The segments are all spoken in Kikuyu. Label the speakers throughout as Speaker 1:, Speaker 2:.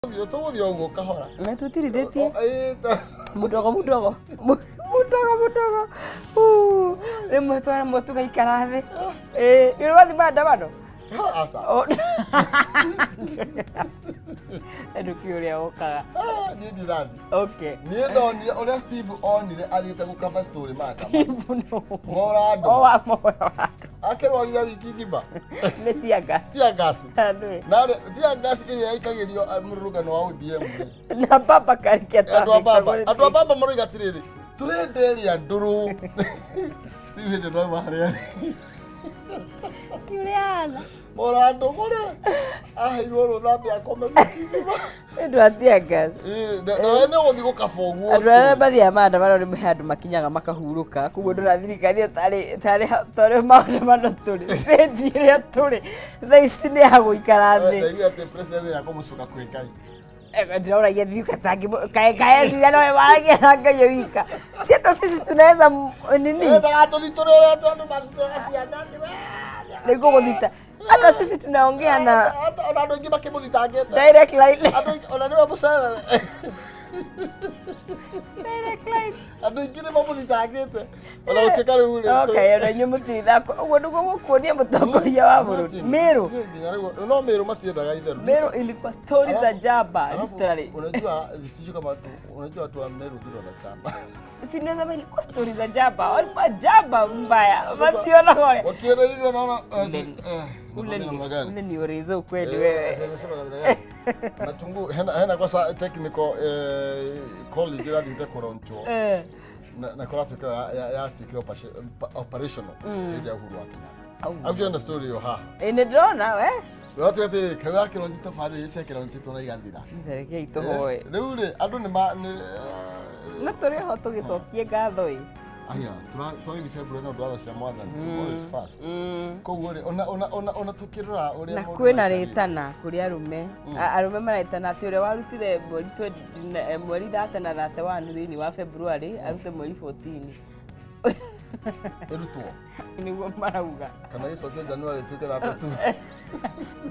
Speaker 1: Tũgũthiĩ o ũguo kahora.
Speaker 2: Na tũtirithĩtie.
Speaker 1: O, ĩ,
Speaker 2: Mudogo mudogo. Mudogo mudogo. Rĩmwe twaremwo tũgaikara thĩ. Ĩĩ, nĩ ũrĩ wathiĩ maandamano?
Speaker 1: Ha, aca.
Speaker 2: Oh. Ndũkĩ ũrĩa ũkaga.
Speaker 1: Ah, niĩ ndirathiĩ.
Speaker 2: Okay.
Speaker 1: Niĩ ndonire ũrĩa Steve onire athiĩte gũkaba story maandamano.
Speaker 2: Steve no.
Speaker 1: Morando.
Speaker 2: O wa mora.
Speaker 1: Akĩrwarire wiki ng'ima.
Speaker 2: Nĩ tear gas.
Speaker 1: Tear gas.
Speaker 2: Andũ.
Speaker 1: Na tear gas ĩrĩa yaikagĩrio mũrũrũngano wa ODM rĩ.
Speaker 2: Na baba karikia
Speaker 1: Andũ a baba, andũ a baba maroiga atĩrĩrĩ, tũrenda ĩrĩa ndũrũ. Steve hĩndĩ ndauma harĩa arĩ.
Speaker 2: Juliana.
Speaker 1: Morando kũrĩ aheirwo rũtha ambe akome wiki ng'ima.
Speaker 2: Andũ a tear gas.
Speaker 1: Ĩ, na we nĩ ũgũthiĩ gũkaba ũguo.
Speaker 2: Andũ arĩa mathiaga maandamano nĩ he andũ makinyaga makahurũka, koguo ndũrathirikania tarĩ tarĩ tarĩ maandamano tũrĩ stage ĩrĩa tũrĩ thaa ici nĩ ya gũikara thĩ.
Speaker 1: Ndaigua atĩ president nĩ akũmũcoka kwĩ Ngai.
Speaker 2: Ndĩroragia thiuka tangĩ kaeciria nowe waragia na Ngai wika, si hata sisi tunaweza nini.
Speaker 1: Ndagatũthitũrĩre andũ mathitũraga ciana atĩ we.
Speaker 2: Nĩguo gũthita hata sisi tunaongea na
Speaker 1: Ona andũ aingĩ makĩmũthitangĩte.
Speaker 2: Direct line.
Speaker 1: Andũ aingĩ- ona nĩwe mũcerere.
Speaker 2: Direct line.
Speaker 1: Andũ aingĩ nĩ mamũthitangĩte ona gũtuĩka rĩu rĩ.
Speaker 2: Okay, ona inyuĩ mũtirithako ũguo nĩguo gũkuonia mũtongoria wa bũrũri Meru.
Speaker 1: Nginya rĩu no Meru matiendaga itherũ.
Speaker 2: Meru ilikuwa stories za jaba.
Speaker 1: Alafu,
Speaker 2: literally.
Speaker 1: Unajua sijui kama unajua watu wa Meru vile wanachamba.
Speaker 2: Si naweza, ilikuwa stories za jaba, walikuwa jaba mbaya masiona kore.
Speaker 1: Wakiona hivyo naona
Speaker 2: Ule
Speaker 1: nakwambia
Speaker 2: ni
Speaker 1: namna gani?
Speaker 2: Ule ni orizo ukweli.
Speaker 1: Eh,
Speaker 2: Wewe.
Speaker 1: nasema namna gani? Matungu hena kosa technical college ĩrathiĩte kũronchwo na kũratuĩka yatuĩkire operational hĩndĩ ya Uhuru wa Kenyatta.
Speaker 2: Au.
Speaker 1: Actually na story ĩyo haha.
Speaker 2: Ĩ, nĩ ndĩrona we.
Speaker 1: Ũratuĩka atĩrĩrĩ, kaĩ ũrakĩronji tabarĩra icio ciakĩronjitwo na igathira.
Speaker 2: Rekei tũhoe.
Speaker 1: Rĩu rĩ andũ nĩ ma nĩ
Speaker 2: No tũrĩ ho tũgĩcokie ngatho ĩ.
Speaker 1: Aya, twagĩthiĩ February na ũndũ wa tha cia Mwathani, tomorrow is first. Koguo rĩ, ona tũkĩrora ũrĩa
Speaker 2: Na
Speaker 1: maũndũ
Speaker 2: kwĩna
Speaker 1: maikarĩte.
Speaker 2: rĩtana kũrĩ arũme. Arũme maretana atĩ ũrĩa warutire mweri 20 mweri 30 na 31 thĩinĩ wa February arute mweri 14.
Speaker 1: Ĩrutwo.
Speaker 2: Nĩguo marauga.
Speaker 1: Kana gĩcokie January ĩtuĩke 32.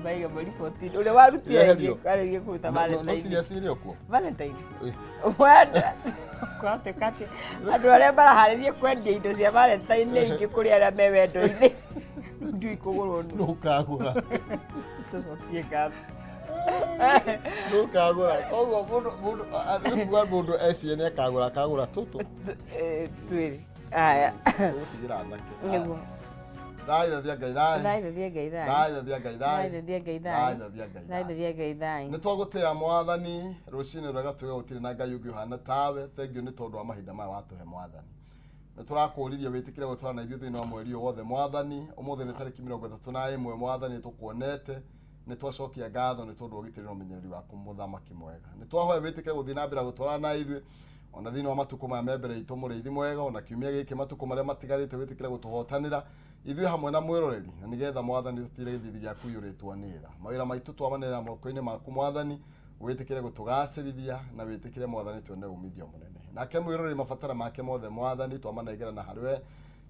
Speaker 2: Maiga mweri 14 ũrĩa warutire.
Speaker 1: Yeherio.
Speaker 2: Arĩrie kũruta
Speaker 1: No- no
Speaker 2: Valentine.
Speaker 1: Serious ĩrĩ o kuo.
Speaker 2: Valentine.
Speaker 1: Ĩ.
Speaker 2: Wenda kũratuĩka atĩ andũ arĩa maraharĩria kwendia indo cia Valentine nĩ aingĩ kũrĩ arĩa me wendo-inĩ, ndiũĩ kũgũrwo nũ.
Speaker 1: Nũkagũra.
Speaker 2: Tũcokie ngatho.
Speaker 1: Nũkagũra. Koguo mũndũ nĩ kuga mũndũ eciria nĩ akagũra akagũra tũtũ.
Speaker 2: Twĩrĩ aya.
Speaker 1: Tũgũtigĩra anake.
Speaker 2: Nĩguo.
Speaker 1: Thaithia Ngai thai.
Speaker 2: Thaithia Ngai thai.
Speaker 1: Thaithia Ngai thai.
Speaker 2: Thaithia Ngai thai.
Speaker 1: Thaithia Ngai thai.
Speaker 2: Thaithia Ngai thai.
Speaker 1: Nĩ twagũtĩa Mwathani rũcinĩ rwega, tuge gũtirĩ na Ngai ũngĩ ũhana tawe. Thengiũ nĩ tondũ wa mahinda maya watũhe Mwathani. Nĩ tũrakũririe wĩtĩkĩre gũtwara na ithuĩ thĩinĩ wa mweri ũyũ wothe Mwathani. Ũmũthĩ nĩ tarĩki 31 Mwathani, nĩ tũkuonete, nĩ twacokia ngatho nĩ tondũ wa ũgitĩri na ũmenyereri waku mũthamaki mwega. Nĩ twahoya wĩtĩkĩre gũthiĩ na mbere gũtwarana na ithuĩ ona thĩinĩ wa matukũ maya me mbere itũ, mũrĩithi mwega, ona kiumia gĩkĩ, matukũ marĩa matigarĩte, wĩtĩkĩre gũtũhotanĩra ithuĩ hamwe na mwĩroreri, na nĩgetha Mwathani tũtire gĩthithi gĩaku iyũrĩtwo nĩ tha. Mawĩra maitũ twamanĩrĩra moko-inĩ maku Mwathani, wĩtĩkĩre gũtũgacĩrithia na wĩtĩkĩre Mwathani tuone umithio mũnene. Nake mwĩroreri mabatara make mothe Mwathani twamanengera na harĩ we,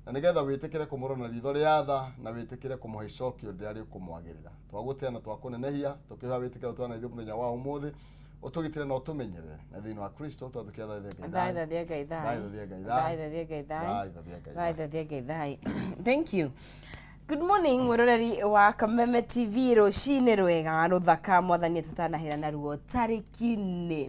Speaker 1: na nĩgetha wĩtĩkĩre kũmũrora na ritho rĩa tha na wĩtĩkĩre kũmũhe icokio rĩrĩa rĩkũmwagĩrĩra. Twagũtĩa na twakũnenehia tũkĩhoya wĩtĩkĩre gũtwarana na ithuĩ mũthenya wa ũmũthĩ, ũtũgitĩre na ũtũmenyerere, na thĩinĩ wa Kristo twatũkia thaithia Ngai thayũ.
Speaker 2: Thaithia Ngai thai.
Speaker 1: Thaithia Ngai thayũ.
Speaker 2: Thaithia Ngai thai.
Speaker 1: Thaithia Ngai thayũ.
Speaker 2: Thaithia Ngai thai. Thank you. Good morning mwĩroreri wa Kameme TV, rũcinĩ rwega rũthaka Mwathani tũtanahĩra naruo. Tarĩki nĩ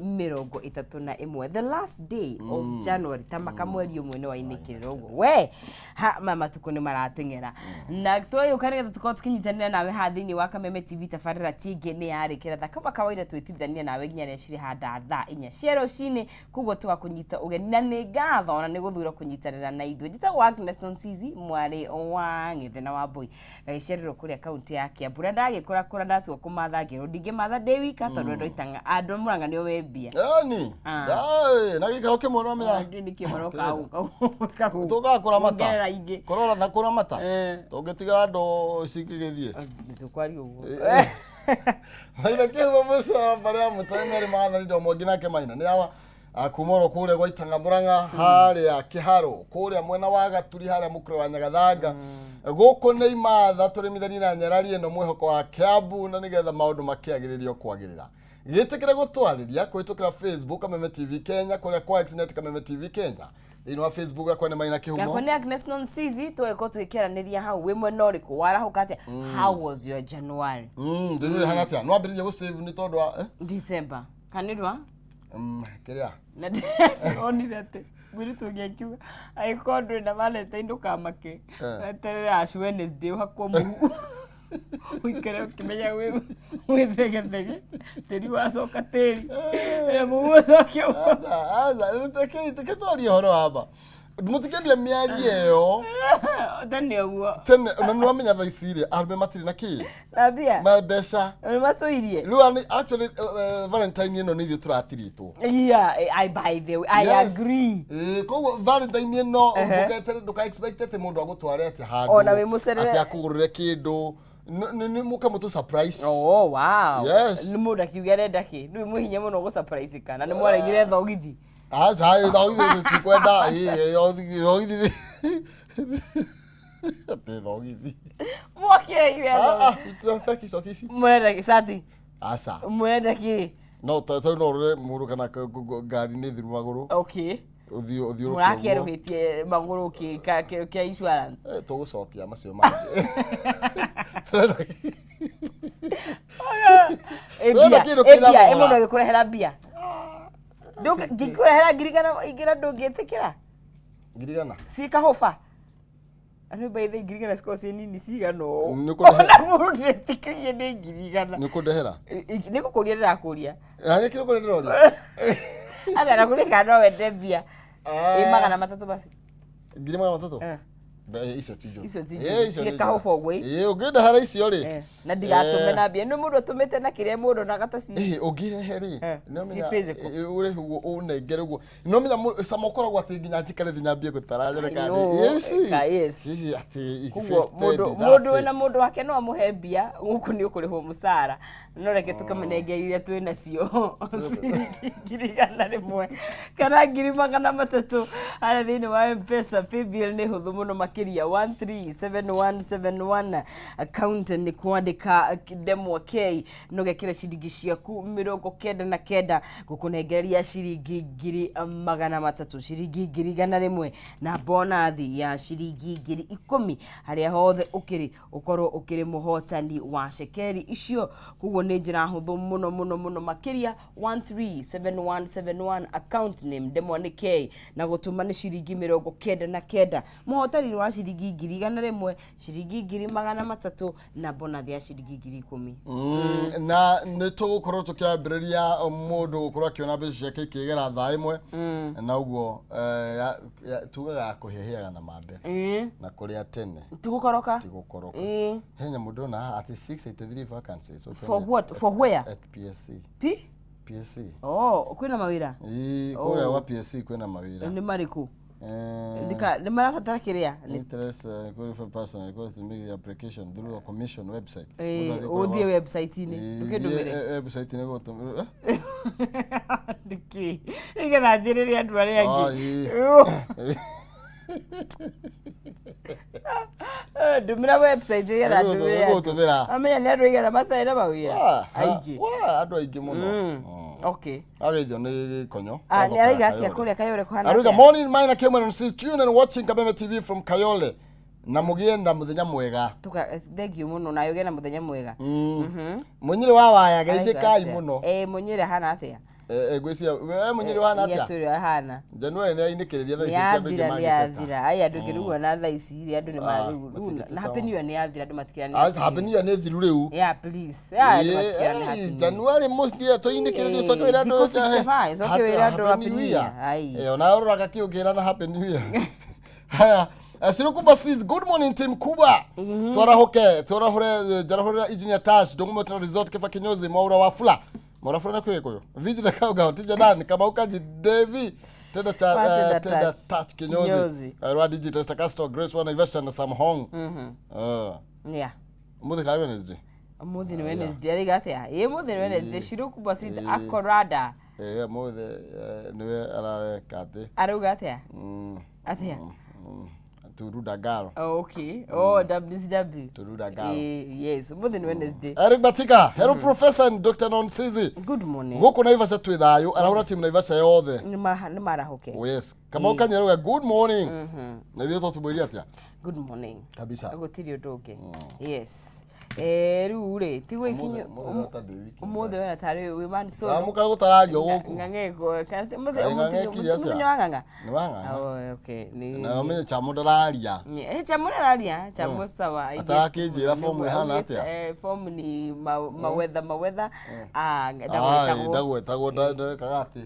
Speaker 2: 31, the last day of January, ta maka mweri ũmwe nĩ wainĩkĩrĩra ũguo we ha ma matukũ nĩ marateng'era, na twayũka nĩgetha tũkorwo tũkĩnyitanĩra nawe haha thĩinĩ wa Kameme TV. Tabarĩra tingĩ nĩ yarĩkĩra tha kama kawaida, twĩtithania nawe nginya rĩrĩa cirĩ handa thaa 4 cia rũcinĩ, koguo tũgakũnyita ũgeni na nĩ ngatho ona nĩ gũthura kũnyitanĩra na ithuĩ. Njĩtagwo Agnes Nonsizi, mwarĩ wa Ng'ethe na wa Mbui, gagĩciarĩrwo kũrĩa kaunti ya Kiambu, na ndagĩkũra kũra ndatua kũmatha ngĩrwo ndingĩmatha ndĩ wika tondũ andũ aitanga andũ a Mũrang'a nĩo me mbia.
Speaker 1: Yani.
Speaker 2: Ah.
Speaker 1: Dai, na gĩikaro kĩmwe no menya.
Speaker 2: Ndiũ nĩkĩo maroka gũka
Speaker 1: Tũkaga kũramata.
Speaker 2: kuongerera ingĩ.
Speaker 1: Kũrora na kũramata. Tũngĩtigara andũ cingĩgĩthiĩ.
Speaker 2: Tũkwaria ũguo.
Speaker 1: Maina kĩhumo mũcoro mbarĩ ya mũtare merĩ maathani ndo mwangi nake Maina nĩ awa kuma oro kũrĩa gwa Itang'a Mũrang'a, harĩa Kĩharũ, kũrĩa mwena wa Gaturi, harĩa mũkũrũ wa Nyagathanga. Gũkũ nĩ imatha tũrĩmithanie na nyarari ĩno mwĩhoko wa Kiambu, na nĩgetha maũndũ makĩagĩrĩrio kwagĩrĩra. Gĩtĩkĩre gũtwarĩria kũhĩtũkĩra Facebook Kameme TV Kenya, kũrĩa kwa Xnet Kameme TV Kenya. Thĩinĩ wa Facebook yakwa nĩ Maina Kĩhumo.
Speaker 2: Yakwa nĩ Agnes Nonsizi, tũgĩkorwo tũgĩkĩaranĩria hau. Wĩ mwena ũrĩkũ, warahũka atĩa? How was your January?
Speaker 1: Ndĩrĩ hana atĩa? No ambĩrĩria gũsave nĩ tondũ wa
Speaker 2: December kanĩrwa.
Speaker 1: Kĩrĩa?
Speaker 2: Na ndĩronire atĩ mũirĩtu ũngĩ akiuga angĩkorwo ndũrĩ na Valentine ndũkamake, weterere Ash Wednesday ũhakwo mũhu, ũikare ũkĩmenya wĩ thegethege, tĩri wacoka tĩri, mũhu ũcoke.
Speaker 1: Aca, aca, reke twarie ũhoro wa ma. Mũtikĩambia mĩario ĩyo
Speaker 2: tene ũguo.
Speaker 1: Tene na nĩ wamenya thaa ici rĩ, arũme matirĩ na kĩ
Speaker 2: na mbia
Speaker 1: ma mbeca.
Speaker 2: Nĩ matũirie.
Speaker 1: Rĩu actually Valentine ĩno nĩ ithuĩ tũratiritwo.
Speaker 2: Yeah, I by the way, I agree.
Speaker 1: Koguo Valentine ĩno ndũketere, ndũka expect atĩ mũndũ agũtware atĩ handũ
Speaker 2: Ona wĩ mũcerere.
Speaker 1: atĩ akũgũrĩre kĩndũ. Nĩ mũke mũtũ surprise.
Speaker 2: Oh, wow.
Speaker 1: Yes.
Speaker 2: Nĩ mũndũ akiuga arenda kĩ, nĩ mũhinya mũno gũ surprise kana nĩ mwaregire thogithi.
Speaker 1: Aca, thogithi tutikwenda. Ĩ, thogithi atĩ thogithi.
Speaker 2: Mwakeire.
Speaker 1: Ah, ah, taki coki ici.
Speaker 2: Mũrenda kĩ cati?
Speaker 1: Aca.
Speaker 2: Mũrenda kĩ?
Speaker 1: No tarĩu no ũrore mũndũ kana ngari nĩ thiru magũrũ, ũthiĩ ũthiũrũke ũguo.
Speaker 2: Mũrakerũhĩtie magũrũ kĩ kĩa insurance?
Speaker 1: Tũgũcokia macio mangĩ. Tũrenda
Speaker 2: Ĩ,
Speaker 1: Ndĩrenda
Speaker 2: mbia
Speaker 1: kĩndũ
Speaker 2: ĩ,
Speaker 1: kĩna
Speaker 2: mbia ĩ
Speaker 1: thogora.
Speaker 2: mũndũ agĩkũrehera mbia, ngĩkũrehera 100,000 ingĩra ndũngĩtĩkĩra?
Speaker 1: 100,000.
Speaker 2: Ciĩ kahũba andũ baithe 100,000 cikoragwo ciĩ nini cigana ũũ.
Speaker 1: Nĩ ũkũrehe-
Speaker 2: Ona mũndũ ndetĩkagia nĩ 100,000.
Speaker 1: Nĩ ũkũndehera?
Speaker 2: Nĩ gũkũria ndĩrakũria.
Speaker 1: Na nĩ kĩrĩkũ ndĩroria?
Speaker 2: Anga nakũria kana no wende mbia? Ĩ, 300 basi.
Speaker 1: 300,000?
Speaker 2: Eh.
Speaker 1: Icio ti njũru.
Speaker 2: Icio ti
Speaker 1: Eh,
Speaker 2: njũru.
Speaker 1: icio
Speaker 2: Ciĩ
Speaker 1: nĩ
Speaker 2: kahũba
Speaker 1: njega.
Speaker 2: ũguo, ĩ.
Speaker 1: Ĩ, ũngĩndehera icio rĩ.
Speaker 2: Na ndigatũme na mbia nĩ mũndũ atũmĩte na kĩrĩa mũndũ onaga ta ci
Speaker 1: Ĩ, ũngĩrehe rĩ, nĩ
Speaker 2: ci
Speaker 1: ũmenya,
Speaker 2: physical.
Speaker 1: Ũrehe ũguo ũnengere ũguo, nĩ ũmenya cama ũkoragwo atĩ nginya njikare thĩ nyambie gũtara nyone
Speaker 2: I
Speaker 1: kana
Speaker 2: know,
Speaker 1: ici.
Speaker 2: yes.
Speaker 1: Hihi atĩ
Speaker 2: Koguo
Speaker 1: 50,
Speaker 2: mũndũ
Speaker 1: 30.
Speaker 2: Mũndũ wĩna mũndũ wake no amũhe mbia, gũkũ nĩ ũkũrĩhwo mũcara, no reke tũkamũnengera iria twĩ nacio, ciringi 100,000 kana 300,000 harĩa thĩinĩ wa Mpesa. Paybill nĩ hũthũ mũno makĩria, 137171, account nĩ kwandĩka ndemwa K no gekĩra ciringi ciaku 99, gũkũnengereria ciringi 300,000, ciringi 100,000 na bonathi ya ciringi 10,000 harĩa hothe ũkĩrĩ, ũkorwo ũkĩrĩ mũhotani wa cekeri icio. Koguo nĩ njĩra hũthũ mũno mũno mũno makĩria, 137171, account name ndemwa nĩ K na gũtũma nĩ ciringi 99. Mũhotani wa ciringi 100,000, ciringi 300,000 na bonathi ya ciringi 10,000.
Speaker 1: Na nĩ tũgũkorwo tũkĩambĩrĩria mũndũ gũkorwo akĩona mbeca ciake ikĩgera thaa 1, na ũguo tugaga ya kũhĩhĩaga na mambere na kũrĩa tene.
Speaker 2: Tugũkoroka.
Speaker 1: Ti gũkoroka. He nyamũ ndona haha atĩ 683 vacancies open
Speaker 2: For what? For where?
Speaker 1: At PSC.
Speaker 2: P
Speaker 1: PSC.
Speaker 2: Oh, kwĩna mawĩra?
Speaker 1: Ĩĩ, kũrĩa gwa PSC kwĩna mawĩra.
Speaker 2: Nĩ marĩkũ? Nĩ marabatara kĩrĩa?
Speaker 1: Interest qualified person request to make the application through the commission website.
Speaker 2: Ĩĩ,
Speaker 1: Mũndũ athiĩ kũrĩa
Speaker 2: ũthiĩ website-inĩ. Ndũkĩndũmĩre.
Speaker 1: Website-inĩ gũtũmĩra.
Speaker 2: Nĩkĩ nĩgetha njĩrĩre andũ arĩa
Speaker 1: Ah,
Speaker 2: angĩ.
Speaker 1: ĩĩ.
Speaker 2: Ndũmĩra website nĩgetha ndũmĩre andũ.
Speaker 1: Gũtũmĩra.
Speaker 2: Amenya nĩ andũ aigana matarĩ na mawĩra aingĩ.
Speaker 1: Andũ aingĩ mũno.
Speaker 2: Okay.
Speaker 1: Ageithio nĩ Gĩkonyo.
Speaker 2: Ah, nĩ araiga atĩa kũrĩa Kayole kũhana
Speaker 1: Aruga
Speaker 2: atĩa?
Speaker 1: morning Maina Cameron says tune and watching Kameme TV from Kayole. Na mũgĩe na mũthenya mwega.
Speaker 2: Thank you mũno, nawe ũgĩe na mũthenya mwega.
Speaker 1: Mũnyĩrĩ wa waya
Speaker 2: Araiga
Speaker 1: geithĩkai
Speaker 2: atĩa?
Speaker 1: mũno.
Speaker 2: Mũnyĩrĩ ahana atĩa?
Speaker 1: Ngwĩciria we mũnyĩrĩ ũhana atĩa?
Speaker 2: Nĩatwĩre ahana.
Speaker 1: January nĩ ainĩkĩrĩria thaa
Speaker 2: Nĩ
Speaker 1: ici ti andũ aingĩ
Speaker 2: yathira, nĩ
Speaker 1: mangĩteta.
Speaker 2: yathira. Ai, andũ aingĩ rĩu ona thaa ici rĩ, andũ nĩ
Speaker 1: Ah,
Speaker 2: marĩu rĩu
Speaker 1: matingĩteta.
Speaker 2: Na Happy New Year nĩ yathira, andũ matikĩra
Speaker 1: Ah, Happy New Year nĩ thiru rĩu.
Speaker 2: Yeah, please. Yeah, andũ matikĩra nĩ Happy New Year.
Speaker 1: January mũthia tũinĩkĩrĩrie coke wĩra
Speaker 2: Thikũ 65, coke wĩre andũ Happy New Year. Ai.
Speaker 1: Ona ũroraga kĩ ũkĩrana Happy New Year. Haya, Sirukumba Seeds, good morning team Kuba. Twarahuke, twarahure njarahurira Engineer Tash, Ndung'u Resort Kifa Kinyozi, Mwaura wa Fula. Mwaura Fula na kwikuyu. Viji the Kauga, Tija Dan, Kamau Kaji, Devi, Tenda cha,
Speaker 2: Wa Tenda
Speaker 1: Tenda
Speaker 2: Touch.
Speaker 1: Touch Kinyozi.
Speaker 2: Kinyozi.
Speaker 1: Rwa Digital, Esther Castro, Grace Wana Ivesha na Sam Hong. Umuthi kari Wednesday.
Speaker 2: Ũmũthĩ nĩ Wednesday, araiga atĩa? Ĩ, ũmũthĩ nĩ Wednesday. Shirukumba Seeds akorada.
Speaker 1: Umuthi niwe araweka atä
Speaker 2: Arauga atĩa? Atĩa?
Speaker 1: Turuda Girl.
Speaker 2: Oh, okay. Oh, WCW.
Speaker 1: Turuda Girl.
Speaker 2: Eh, yes, ũmũthĩ nĩ Wednesday.
Speaker 1: Eric Batika, hello Professor and Dr. Nonsizi.
Speaker 2: Good morning.
Speaker 1: Gũkũ Naivasha twĩ thayũ, arahũra timu Naivasha yothe.
Speaker 2: Nĩ marahũke.
Speaker 1: Oh yes. Kamau Kanyeruga, good morning. Na ithuĩ tũtũmwĩrie atĩa?
Speaker 2: Good morning.
Speaker 1: Kabisa.
Speaker 2: Gũtirĩ ũndũ ũngĩ. Yes. Eh, rĩu rĩ, ti gwĩkinyio.
Speaker 1: Ũmũthĩ ta ndĩ wiki.
Speaker 2: Ũmũthĩ wena tarĩ wĩ man solo.
Speaker 1: Amũka gũtarario gũkũ.
Speaker 2: Ng'ang'e kana ti-
Speaker 1: Kaĩ ng'ang'e ekire atĩa?
Speaker 2: mũthenya wa ng'ang'a.
Speaker 1: Nĩ wa ng'ang'a.
Speaker 2: Oh, okay. Nĩ
Speaker 1: Na ũmenye chamo ndararia.
Speaker 2: Eh, chamo ndararia, chamo sawa.
Speaker 1: Atarakĩnjĩra form ĩhana atĩa?
Speaker 2: Eh, form ni mawetha mawetha. Ah,
Speaker 1: Ai,
Speaker 2: ndagwetagwo.
Speaker 1: ndagwetagwo ndekaga atĩ.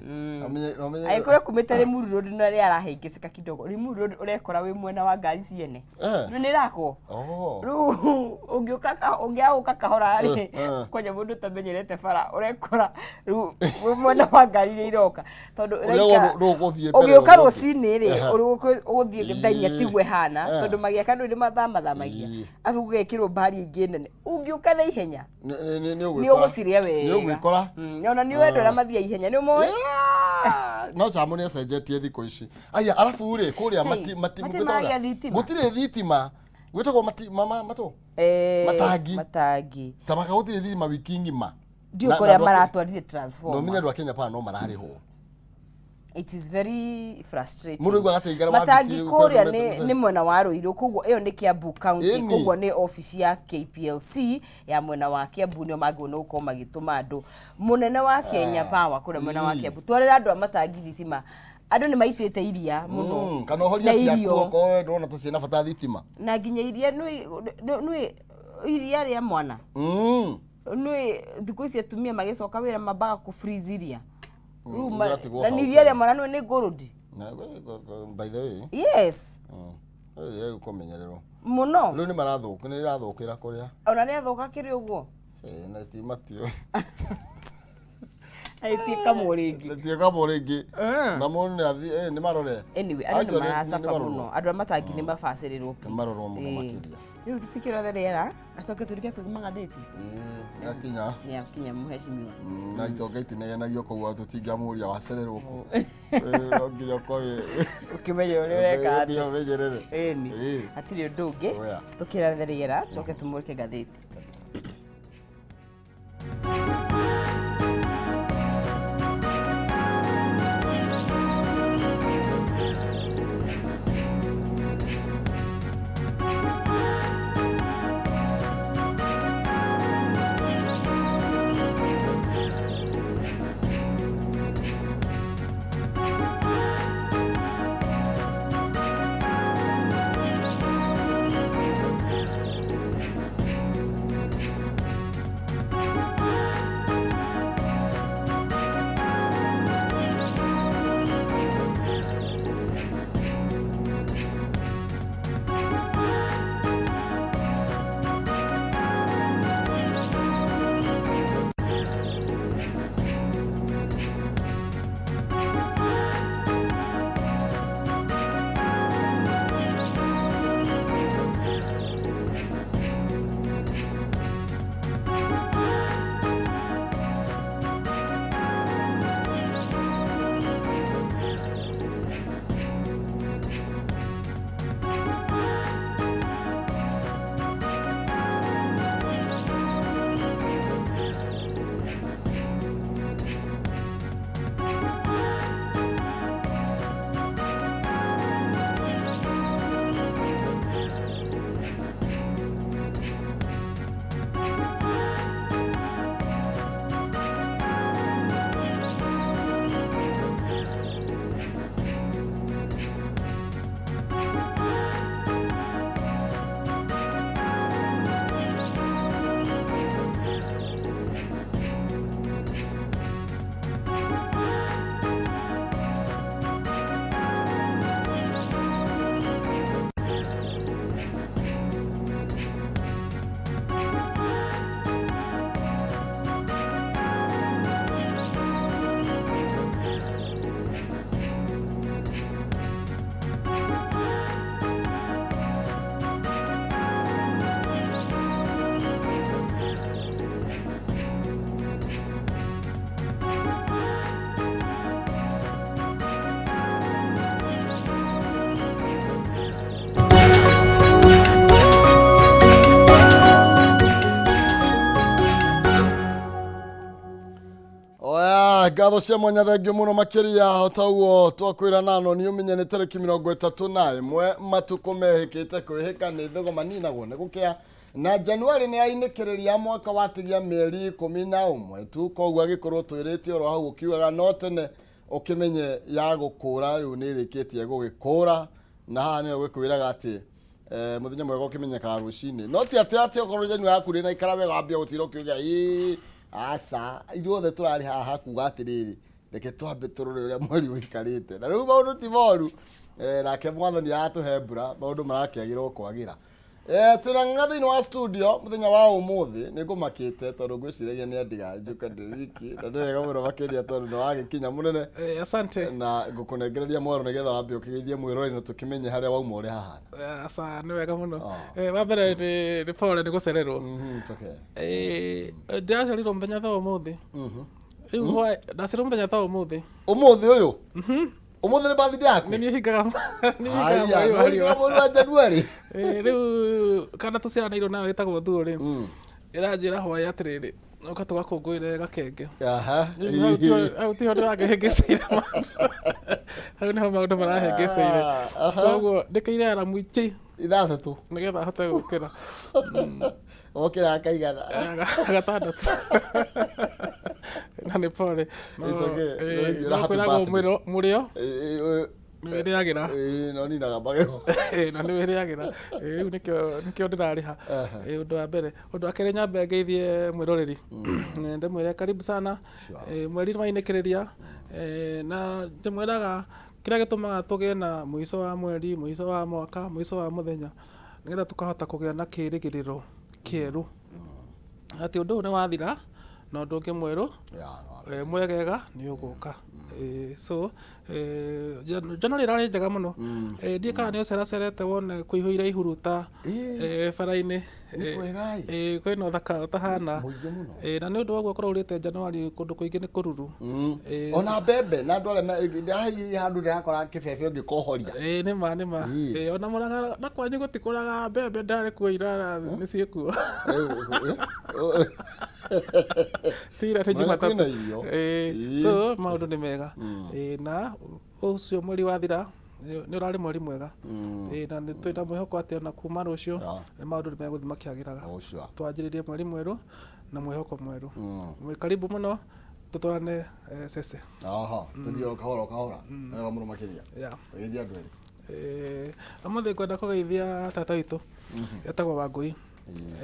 Speaker 1: Ũmenye ũmenye.
Speaker 2: Angĩkorwo kumĩte Limuru Road na rĩ arahĩngĩcĩka kidogo. Limuru Road ũrekora wĩ mwena wa ngari ciene.
Speaker 1: Eh.
Speaker 2: Rĩu nĩ ĩrakwo.
Speaker 1: Oh.
Speaker 2: Rĩu ũngĩũka ũngĩagũka kahora rĩ,
Speaker 1: Eh, eh.
Speaker 2: kwanja mũndũ ũtamenyerete bara ũrekora rĩu wĩ mwena wa ngari iria iroka tondũ
Speaker 1: Ũrĩa
Speaker 2: ĩraikara-
Speaker 1: ũgũthiĩ mbere
Speaker 2: ũgĩũka
Speaker 1: ũrĩa ũngĩ.
Speaker 2: rũcinĩ rĩ
Speaker 1: Ehe.
Speaker 2: ũgũthiĩ thaa inya
Speaker 1: Ĩĩ.
Speaker 2: tiguo ĩhana
Speaker 1: Eh.
Speaker 2: tondũ magĩaka ndũĩ nĩ mathamathamagĩa
Speaker 1: Ĩĩ.
Speaker 2: arabu gũgekĩrwo mbari ĩngĩ nene ũngĩũka na ihenya
Speaker 1: Nĩ
Speaker 2: nĩ
Speaker 1: ũgwĩkora.
Speaker 2: ũgũcirĩa wega
Speaker 1: Nĩ ũgwĩkora.
Speaker 2: Ona nĩ wendo ũrĩa mathiaga ihenya nĩ ũmoĩ.
Speaker 1: Yeah. No chamo nĩ acenjetie thikũ ici. Aya, arabu rĩ kũrĩa
Speaker 2: Hey,
Speaker 1: mati mati
Speaker 2: mati
Speaker 1: gwĩtagwo
Speaker 2: maragĩa
Speaker 1: atĩa?
Speaker 2: thitima?
Speaker 1: Gũtirĩ thitima. Gwĩtagwo mati mama matũ.
Speaker 2: Eh,
Speaker 1: Matangi.
Speaker 2: matangi
Speaker 1: Tamaka gũtirĩ thitima wiki ng'ima.
Speaker 2: ndiũ
Speaker 1: Na-
Speaker 2: kũrĩa
Speaker 1: na andũ a-
Speaker 2: maratwarire
Speaker 1: Na ũmenye
Speaker 2: transformer
Speaker 1: andũ a Kenya Power no mararĩhwo.
Speaker 2: It is very frustrating.
Speaker 1: Mũndũ aiguaga atĩ aikara
Speaker 2: Matangi
Speaker 1: wabici
Speaker 2: kũrĩa
Speaker 1: kwĩ
Speaker 2: nĩ mwena wa Ruiru, koguo ĩyo nĩ Kiambu County.
Speaker 1: Ĩni.
Speaker 2: Koguo nĩ obici ya KPLC ya mwena wa Kiambu nĩo magĩrĩirwo nĩ gũkorwo magĩtũma andũ mũnene wa Kenya Power kũrĩa mwena wa Kiambu twarĩra andũ a matangi thitima. Andũ nĩ maitĩte iria mũno
Speaker 1: Kana ũhorie
Speaker 2: na
Speaker 1: ciaku
Speaker 2: irio.
Speaker 1: okorwo we ndũrona ta ciĩna bata thitima.
Speaker 2: Na nginya iria nĩ iria rĩa mwana. Nĩ thikũ ici atumia magĩcoka wĩra mambaga kũ freeze iria. Rĩu
Speaker 1: Ũgatigwo
Speaker 2: na
Speaker 1: hau
Speaker 2: nĩ iria
Speaker 1: tene.
Speaker 2: rĩa mwana nĩ gold.
Speaker 1: Na by the way,
Speaker 2: Yes.
Speaker 1: Ĩĩ kũmenyererwo.
Speaker 2: Mũno.
Speaker 1: Rĩu nĩ marathũka, nĩ irathũkĩra kũrĩa.
Speaker 2: Ona rĩathũka kĩrĩ ũguo.
Speaker 1: Ĩĩ na ti matio.
Speaker 2: Ĩtiĩkamwo rĩngĩ.
Speaker 1: Ĩtiĩkamwo rĩngĩ. Na mũndũ nĩ athiĩ, nĩ marore.
Speaker 2: Anyway, andũ nĩ
Speaker 1: Actually,
Speaker 2: maracaba
Speaker 1: nĩ marorwo.
Speaker 2: mũno. Andũ a matangi nĩ mabacĩrĩrwo, please.
Speaker 1: Nĩ marorwo mũno
Speaker 2: Ĩĩ.
Speaker 1: makĩria.
Speaker 2: Rĩu tũtikĩrothe rĩera acoke tũrike kwĩ magathĩti.
Speaker 1: Ĩĩ, yakinya.
Speaker 2: Nĩakinya mũhecimiwa.
Speaker 1: Na itonga itinegenagio koguo tũtingĩamũria wacererwo kũ. Ĩĩ, no nginya ũkorwo
Speaker 2: Ũkĩmenya ũrĩa ũreka
Speaker 1: nginya
Speaker 2: atĩa.
Speaker 1: ũmenyerere.
Speaker 2: Ĩni.
Speaker 1: Ĩĩ.
Speaker 2: Hatirĩ ũndũ ũngĩ.
Speaker 1: Oya.
Speaker 2: Tũkĩrathe rĩera coke tũmũrĩke ngathĩti.
Speaker 1: Kabisa. Ngatho cia mwanya, thengio mũno makĩria. O ta ũguo twakwĩra nano nĩ ũmenye nĩ tarĩki 31, matukũ mehĩkĩte kwĩhĩka nĩ thũgoma ninagwo nĩ gũkĩa, na Januari nĩ yainĩkĩrĩria mwaka watigia mĩeri 11 tu. Koguo agĩkorwo twĩrĩte oro hau ũkiugaga no tene ũkĩmenye ya gũkũra rĩu nĩ ĩrĩkĩtie gũgĩkũra, na haha nĩyo gĩkwĩraga atĩ mũthenya mwega ũkĩmenyekaga rũcinĩ, no ti atĩ okorwo Januari yaku ndĩnaikara wega wambia gũtira ũkiuga ĩĩ aca. Ithuothe tũrarĩ haha kuga atĩrĩrĩ, reke twambe tũrore ũrĩa mweri ũikarĩte, na rĩu maũndũ ti moru. Nake mwathani aratũhe mbura, maũndũ marakĩagĩra o kwagĩra. Twĩna ng'ang'a thĩinĩ wa studio mũthenya wa ũmũthĩ. Nĩ ngũmakĩte tondũ ngwĩciragia nĩ andiga njuka ndĩ wiki, na nĩ wega mũno makĩria tondũ nĩ wagĩkinya mũnene.
Speaker 3: Asante.
Speaker 1: Na ngũkũnengereria mwaro nĩgetha wambe ũkĩgeithie mwĩroreri na tũkĩmenye harĩa wauma ũrĩa hahana.
Speaker 3: Aca, nĩ wega mũno. Wa mbere nĩ pole nĩ gũcererwo.
Speaker 1: It's okay.
Speaker 3: Ndĩraciarirwo mũthenya ta ũmũthĩ. Rĩu ndaciarirwo mũthenya ta ũmũthĩ.
Speaker 1: Ũmũthĩ ũyũ, ũmũthĩ nĩ birthday yaku?
Speaker 3: Nĩ niĩ hingaga nĩ
Speaker 1: Haya,
Speaker 3: hingaga mweri wa
Speaker 1: mweri wa
Speaker 3: riũa.
Speaker 1: Mweri wa Januari.
Speaker 3: Rĩu kana tũciaranĩirwo nayo ĩtagwo Thuo rĩ, ĩranjĩra hwaĩ atĩrĩrĩ, ũka tũgakũngũĩre gakenge. Rĩu hau tiho ndĩrakĩhĩngĩcĩire maũndũ. Hau nĩho maũndũ marahĩngĩcĩire. Koguo ndĩkĩire aramu ici
Speaker 1: 6
Speaker 3: nĩgetha hote gũkĩra.
Speaker 1: Wokĩra kaigana?
Speaker 3: 6 na nĩ pole. No,
Speaker 1: It's okay. Thank you.
Speaker 3: no
Speaker 1: Happy
Speaker 3: kwĩragwo
Speaker 1: birthday.
Speaker 3: mũrĩo nĩ wĩrĩagĩra.
Speaker 1: No ninaga magego.
Speaker 3: Na nĩ wĩrĩagĩra. Rĩu nĩkĩo ndĩrarĩha. Ũndũ wa mbere, ũndũ wa kerĩ, nyambe ngeithie mwĩroreri. Ndĩmwĩre karibu sana. Mweri nĩwainĩkĩrĩria. Na ndĩmwĩraga kĩrĩa gĩtũmaga tũgĩe na mũico wa mweri, mũico wa mwaka, mũico wa mũthenya, nĩgetha tũkahota kũgĩa na kĩrĩgĩrĩro kĩerũ atĩ ũndũ ũyũ nĩ wathira na ũndũ ũngĩ mwerũ mwegega nĩ ũgũka. So January ĩrarĩ njega mũno. Ndiũĩ kana nĩ ũceracerete wone kũihũire ihuruta bara-inĩ.
Speaker 1: Nĩ kwega-ĩ.
Speaker 3: Kwĩna ũthaka ũtahana.
Speaker 1: Mũingĩ mũno.
Speaker 3: Na nĩ ũndũ wa ũguo kũraurĩte January kũndũ kũingĩ nĩ kũruru.
Speaker 1: Ona mbembe na andũ arĩa handũ ndĩrakora kĩbebe ũngĩkohoria.
Speaker 3: Nĩ ma nĩ ma. Ona Mũrang'a na kwanyu gũtikũraga mbembe, ndarĩ kuo ira nĩ ciĩkuo. Tira nĩ
Speaker 1: Mũrang'a
Speaker 3: Jumatatũ.
Speaker 1: Kwĩna irio.
Speaker 3: So maũndũ nĩ mega. Na ũcio mweri wathira nĩ ũrarĩ mweri mwega. Na nĩ twĩna mwĩhoko atĩ ona kuma rũciũ maũndũ nĩ megũthiĩ makĩagĩraga.
Speaker 1: Oh, sure.
Speaker 3: Twanjĩrĩrie mweri mwerũ na mwĩhoko mwerũ. Mwĩ karibu mũno tũtwarane cece.
Speaker 1: Aha, tũthiĩ o kahora o kahora. Wega mũno makĩria. Tũgeithie andũ erĩ.
Speaker 3: Ũmũthĩ ngwenda kũgeithia tata witũ etagwo Wangũi.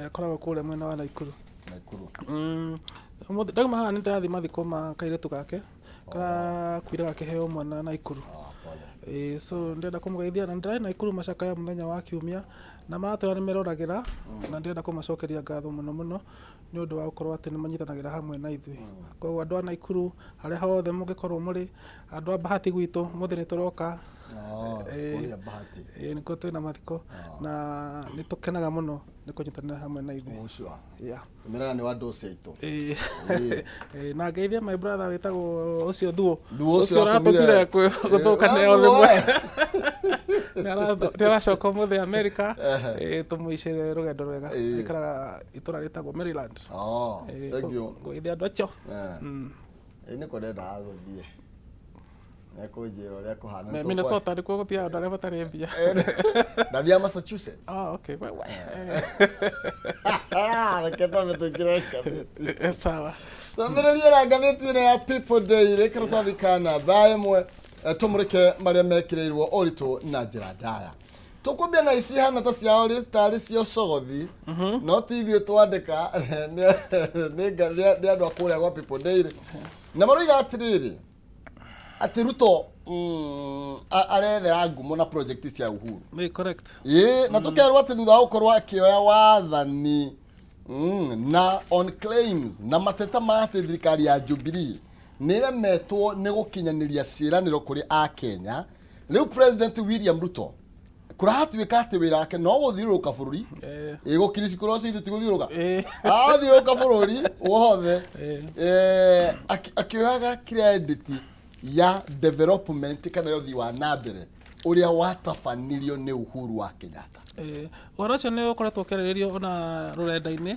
Speaker 3: Akoragwo kũrĩa mwena wa Naikuru.
Speaker 1: Naikuru.
Speaker 3: Ũmũthĩ ndauma haha nĩ ndĩrathiĩ mathiko ma kairĩtu gake karakuire gakĩheo mwana Naikuru.
Speaker 1: Ah, pole.
Speaker 3: So ndĩrenda kũmũgeithia na ndĩrarĩ Naikuru macakaya mũthenya wa kiumia na maratwĩra nĩ meroragĩra, na ndĩrenda kũmacokeria ngatho mũno mũno nĩ ũndũ wa gũkorwo atĩ nĩ manyitanagĩra hamwe na ithuĩ. Koguo andũ a Naikuru harĩa hothe mũngĩkorwo mũrĩ, andũ a Bahati gwitũ ũmũthĩ nĩ tũroka.
Speaker 1: Oh, kũrĩa Bahati.
Speaker 3: Nĩkuo twĩna mathiko na nĩ tũkenaga mũno nĩ kũnyitanĩra hamwe na ithuĩ.
Speaker 1: Oh, sure.
Speaker 3: Yeah.
Speaker 1: Meraga nĩ wa ndũci aitũ.
Speaker 3: Na ngeithie my brother wĩtagwo ũcio Thuo.
Speaker 1: Thuo ũcio
Speaker 3: ũcio ũratũmire gũthũkania o
Speaker 1: Thuo,
Speaker 3: rĩmwe. Nĩ aracoka ũmũthĩ America. Tũmũicĩre rũgendo rwega. Aikaraga itũra rĩtagwo Maryland.
Speaker 1: Oh, thank you.
Speaker 3: Ngũgeithia andũ acio.
Speaker 1: Nĩkuo ndendaga gũthiĩ. Nĩekũnjĩra ũrĩa kũhana.
Speaker 3: Minnesota nĩkuo gũthiaga andũ arĩa matarĩ mbia.
Speaker 1: Ndathiaga Massachusetts.
Speaker 3: Ah, okay. We, we.
Speaker 1: Reke twambe tũingĩre ngathĩti.
Speaker 3: Sawa.
Speaker 1: Twambĩrĩrie na ngathĩti ĩno ya People Daily, karatathi ka namba 1, tũmũrĩke marĩa mekĩrĩirwo ũritũ na njĩra ndaya. Tũkwambia na ici hana ta ciao rĩ tarĩ cio cogothi, no ti ithuĩ twandĩka, nĩ andũ a kũrĩa gwa People Daily, na maroiga atĩrĩrĩ atĩ Ruto arethera ngumo na project cia Uhuru.
Speaker 3: Nĩ correct.
Speaker 1: Ĩĩ, na tũkerwo atĩ thutha wa gũkorwo akĩoya wathani na on claims na mateta ma atĩ thirikari ya Jubilee nĩ ĩremetwo nĩ gũkinyanĩria ciĩranĩro kũrĩ akenya, rĩu President William Ruto kũratuĩka atĩ wĩra wake no gũthiũrũrũka bũrũri. Ĩ gũkiricikũrwo ciitũ ti gũthiũrũrũka, athiũrũrũka bũrũri wothe akĩoyaga credit ya development kana ya ũthii wa na mbere ũrĩa watabanirio nĩ Uhuru wa Kenyatta.
Speaker 3: Ũhoro ũcio nĩ ũkoretwo ũkĩarĩrĩrio ona rũrenda-inĩ,